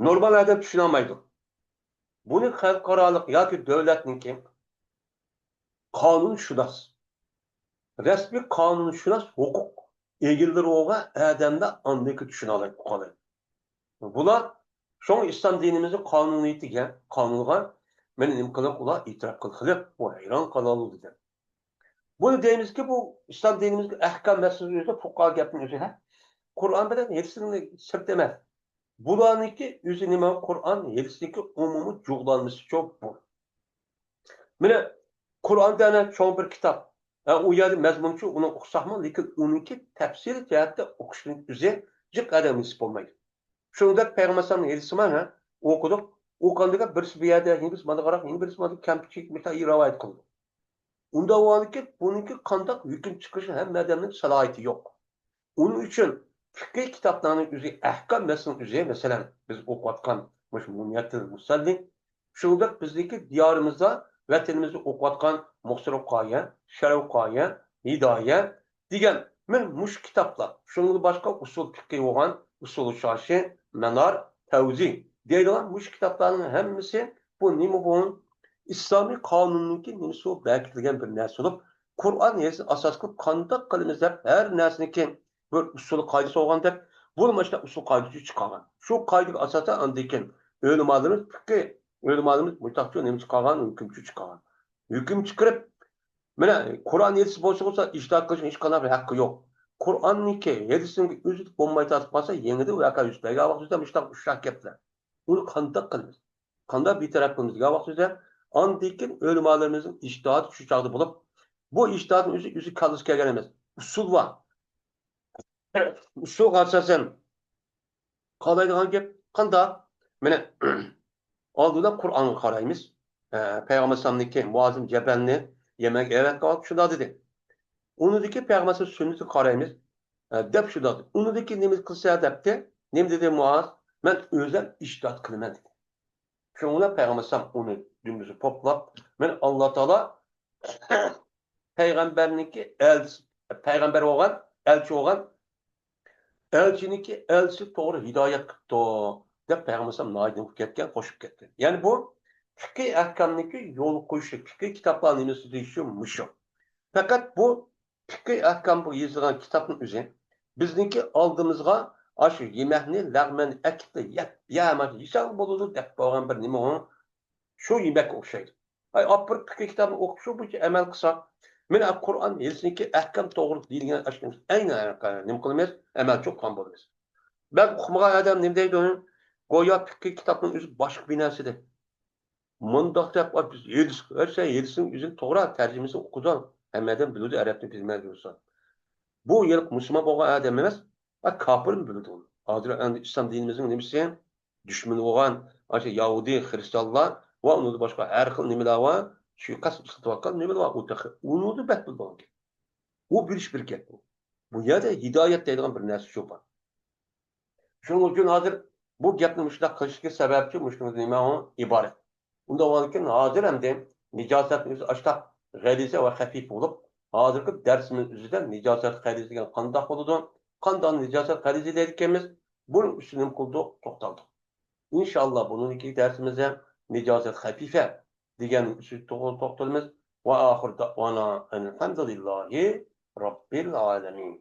نورمال ئادەم چۈشىنەلمەيدۇ. بۇنى خەلقئارالىق ياكى دۆلەتنىڭكى قانۇنشۇناس، رەسمىي قانۇنشۇناس ھوقۇق ئىگىلىرى بولغان ئادەملەر ئاندىكى چۈشىنەلەيدۇ، ئۇقالايدۇ. بۇلار شۇڭا ئىسلام دىنىمىزنىڭ قانۇنىيىتىگە، قانۇنغا مېنى نېمە قىلىپ ئۇلار ئېتىراپ قىلغىلى، بۇ ھەيران قالالىدى دەپ. بۇنى دەيمىزكى، بۇ ئىسلام دىنىمىزدىكى ئەھكام مەسىلىسى ئۆزى پۇقراۋا گەپنىڭ ئۆزى، ھە؟ قۇرئان بىلەن ھەدىسنىڭ سىرتى ئەمەس. بۇلارنىڭكى ئۆزى نېمە؟ قۇرئان ھەدىسنىڭكى ئومۇمىي جۇغلانمىسىچۇ بۇ. مانا قۇرئان دېگەن چوڭ بىر كىتاب. ھە، ئۇ يەردە مەزمۇنچۇ ئۇنى ئۇقساقمۇ، لېكىن ئۇنىڭكى تەپسىلىي جەھەتتە ئۇقۇشنىڭ ئۆزى جىق ئادەم نېسىپ بولمايدۇ. شۇنىڭدەك پەيغەمبەر ئەلەيھىسسالامنىڭ ھەدىسى بار، ھە، ئوقۇدۇق. ئوقۇغاندىكىن بىرسى بۇ يەردە، يەنە بىرسى مانا قاراق، يەنە بىرسى مانا كەمچىلىك مۇتەئەييەن رىۋايەت قىلىدۇ. ئۇنداق بولغاندىكىن بۇنىڭكى قانداق ھۆكۈم چىقىرىشى ھەممە ئادەمنىڭ سالاھىيىتى يوق. ئۇنىڭ ئۈچۈن پىقھىي كىتابلارنىڭ ئۆزى، ئەھكام مەسىلىنىڭ ئۆزى، مەسىلەن، بىز ئوقۇۋاتقان مۇشۇ مۇنيەتىل مۇسەللى، شۇنداق بىزنىڭكى دىيارىمىزدا، ۋەتىنىمىزدە ئوقۇۋاتقان مۇخسىر ۋىقايە، شەرھ ۋىقايە، ھىدايە دېگەن مەن مۇشۇ كىتابلار، شۇنىڭدىن باشقا ئۇسۇل پىقھى بولغان ئۇسۇل شاشى، مەنار، تەۋزى دەيدىغان مۇشۇ كىتابلارنىڭ ھەممىسى بۇ نېمە بۇ؟ ئىسلامىي قانۇننىڭكى نېمىسى بۇ؟ بەكىتىلگەن بىر نەرسە بولۇپ، قۇرئان ھەدىسنى ئاساس قىلىپ قانداق قىلىمىز دەپ ھەر نەرسىنىڭكى بىر ئۇسۇل قائىدىسى بولغاندەك، بۇ مانا شۇنداق ئۇسۇل قائىدىسى چىقارغان. شۇ قائىدىگە ئاساسەن ئاندىن كېيىن ئۆلىمالىرىمىز پىقھى، ئۆلىمالىرىمىز مۇشۇنداقچۇ نېمە چىقارغان، ھۆكۈمچۇ چىقارغان. ھۆكۈم چىقىرىپ، مانا قۇرئان ھەدىس بولسا بولسا ئىجتىھات قىلىشنىڭ ھېچقانداق بىر ھەققى يوق. قۇرئاننىڭكى، ھەدىسنىڭكى ئۆزى بولمايدىغان بولسا يېڭىدىن ۋەقە يۈز بەرگەن ۋاقتىدا مۇشۇنداق ئۇششاق گەپلەر. ئۇنى قانداق قىلىمىز؟ قانداق بىتەرەپ قىلىمىز دېگەن ۋاقتىدا، ئاندىن كېيىن ئۆلىمالىرىمىزنىڭ ئىجتىھادى شۇ چاغدا بولۇپ، بۇ ئىجتىھادنىڭ ئۆزى، ئۆزى كاللىسىغا كەلگەن ئەمەس. ئۇسۇل بار. ئۇسۇلغا ئاساسەن قالايدىغان گەپ قانداق؟ مانا، ئالدىدا قۇرئانغا قارايمىز. ئە، پەيغەمبەر ئەلەيھىسسالامنىڭكى مۇئازىم جەبەلنى يەمەنگە ئەۋەتكەن ۋاقتى شۇنداق دېدى. ئۇنىڭدىكى پەيغەمبەر سۈننىتىگە قارايمىز، ئە، دەپ شۇنداق دېدى. ئۇنىڭدىكى نېمە قىلسا دەپتى. نېمە دېدى مۇئاز؟ مەن ئۆزۈم ئىجتىھات قىلىمەن دېدى. شۇنىڭ بىلەن پەيغەمبەر ئەلەيھىسسالام ئۇنى دۈمبىسى پوپلاپ، مانا ئاللا تائالا پەيغەمبەرنىڭكى ئەلچىسى، پەيغەمبەر بولغان، ئەلچى بولغان، ئەلچىنىڭكى ئەلچىسى توغرا ھىدايەت قىپتۇ، دەپ پەيغەمبەر ئەلەيھىسسالام ناھايىتى ئۇرۇپ كەتكەن، قوشۇپ كەتكەن. يەنى بۇ پىقھىي ئەھكامنىڭكى يول قويۇشى، پىقھىي كىتابلار نېمىسى دېيىشى مۇشۇ. پەقەت بۇ پىقھىي ئەھكام بۇ يېزىلغان كىتابنىڭ ئۆزى بىزنىڭكى ئالدىمىزغا ئاشۇ يېمەكنى لەغمەن ئەكىتتى، يەپ، يە، مانا يېسەڭ بولىدۇ دەپ قويغان بىر نېمە ئۇ. شۇ يېمەككە ئوخشايدۇ. ئاي، ئاپىرىپ پىقھىي كىتابنى ئوقۇپ، شۇ بويىچە ئەمەل قىلساق، مانا قۇرئان ھەدىسنىڭكى ئەھكام توغرىلىق دېيىلگەن ئاشۇ ئەينى نېمە قىلىمىز؟ ئەمەلچى قىلغان بولىمىز. بەك ئۇقمىغان ئادەم نېمە دەيدۇ؟ گويا پىقھىي كىتابنىڭ ئۆزى باشقا بىر نەرسىدەك. مۇنداق دەپ، بىز ھەدىس، ھەر شەي ھەدىسنىڭ ئۆزىنى توغرا تەرجىمىسىنى ئوقۇدۇق. ھەممە ئادەم بىلىدۇ، ئەرەبنى بىلمەيدۇ بولسا. بۇ ھېلىقى مۇسۇلمان بولغان ئادەم ئەمەس، ئا، كاپىرمۇ بىلىدۇ. ھازىر ئەمدى ئىسلام دىنىمىزنىڭ نېمىسى؟ دۈشمىنى بولغان، ئاشۇ يەھۇدىي، خرىستىيانلار ۋە ئۇنىڭدىن باشقا ھەر خىل نېمىلەر بار، سۇيىقەست ئىشلىتىۋاتقان نېمىلەر بار، ئۇ تېخى ئۇنىڭدىن بەك بىلىدىغان گەپ. ئۇ بىلىش بىر گەپ بۇ. بۇ يەردە ھىدايەت دەيدىغان بىر نەرسە شۇ بار. شۇنىڭ ئۈچۈن ھازىر بۇ گەپنى مۇشۇنداق قىلىشتىكى سەۋەبچى مۇشۇ نېمە ئۇ ئىبارەت. ئۇنداق بولغاندىكىن ھازىر ئەمدى نىجاسەتنىڭ ئۆزى ئاشتاق غەلىزە ۋە خەپىف بولۇپ، ھازىرقى دەرسىمىز ئۆزىدە نىجاسەت غەلىزە دېگەن قانداق بولىدۇ؟ قانداق نىجاسەت غەلىزە دەيدىكەنمىز؟ بۇنىڭ ئۈستىدە نېمە قىلدۇق؟ توختالدۇق. ئىنشاللا بۇنىڭدىكى دەرسىمىزدە نىجاسەت خەپىفە دېگەن ئۈستىدە توغرا توختىلىمىز. ۋە ئاخىر دەئۋانا ئەنىلھەمدۇلىللاھى رەببىل ئالەمىن.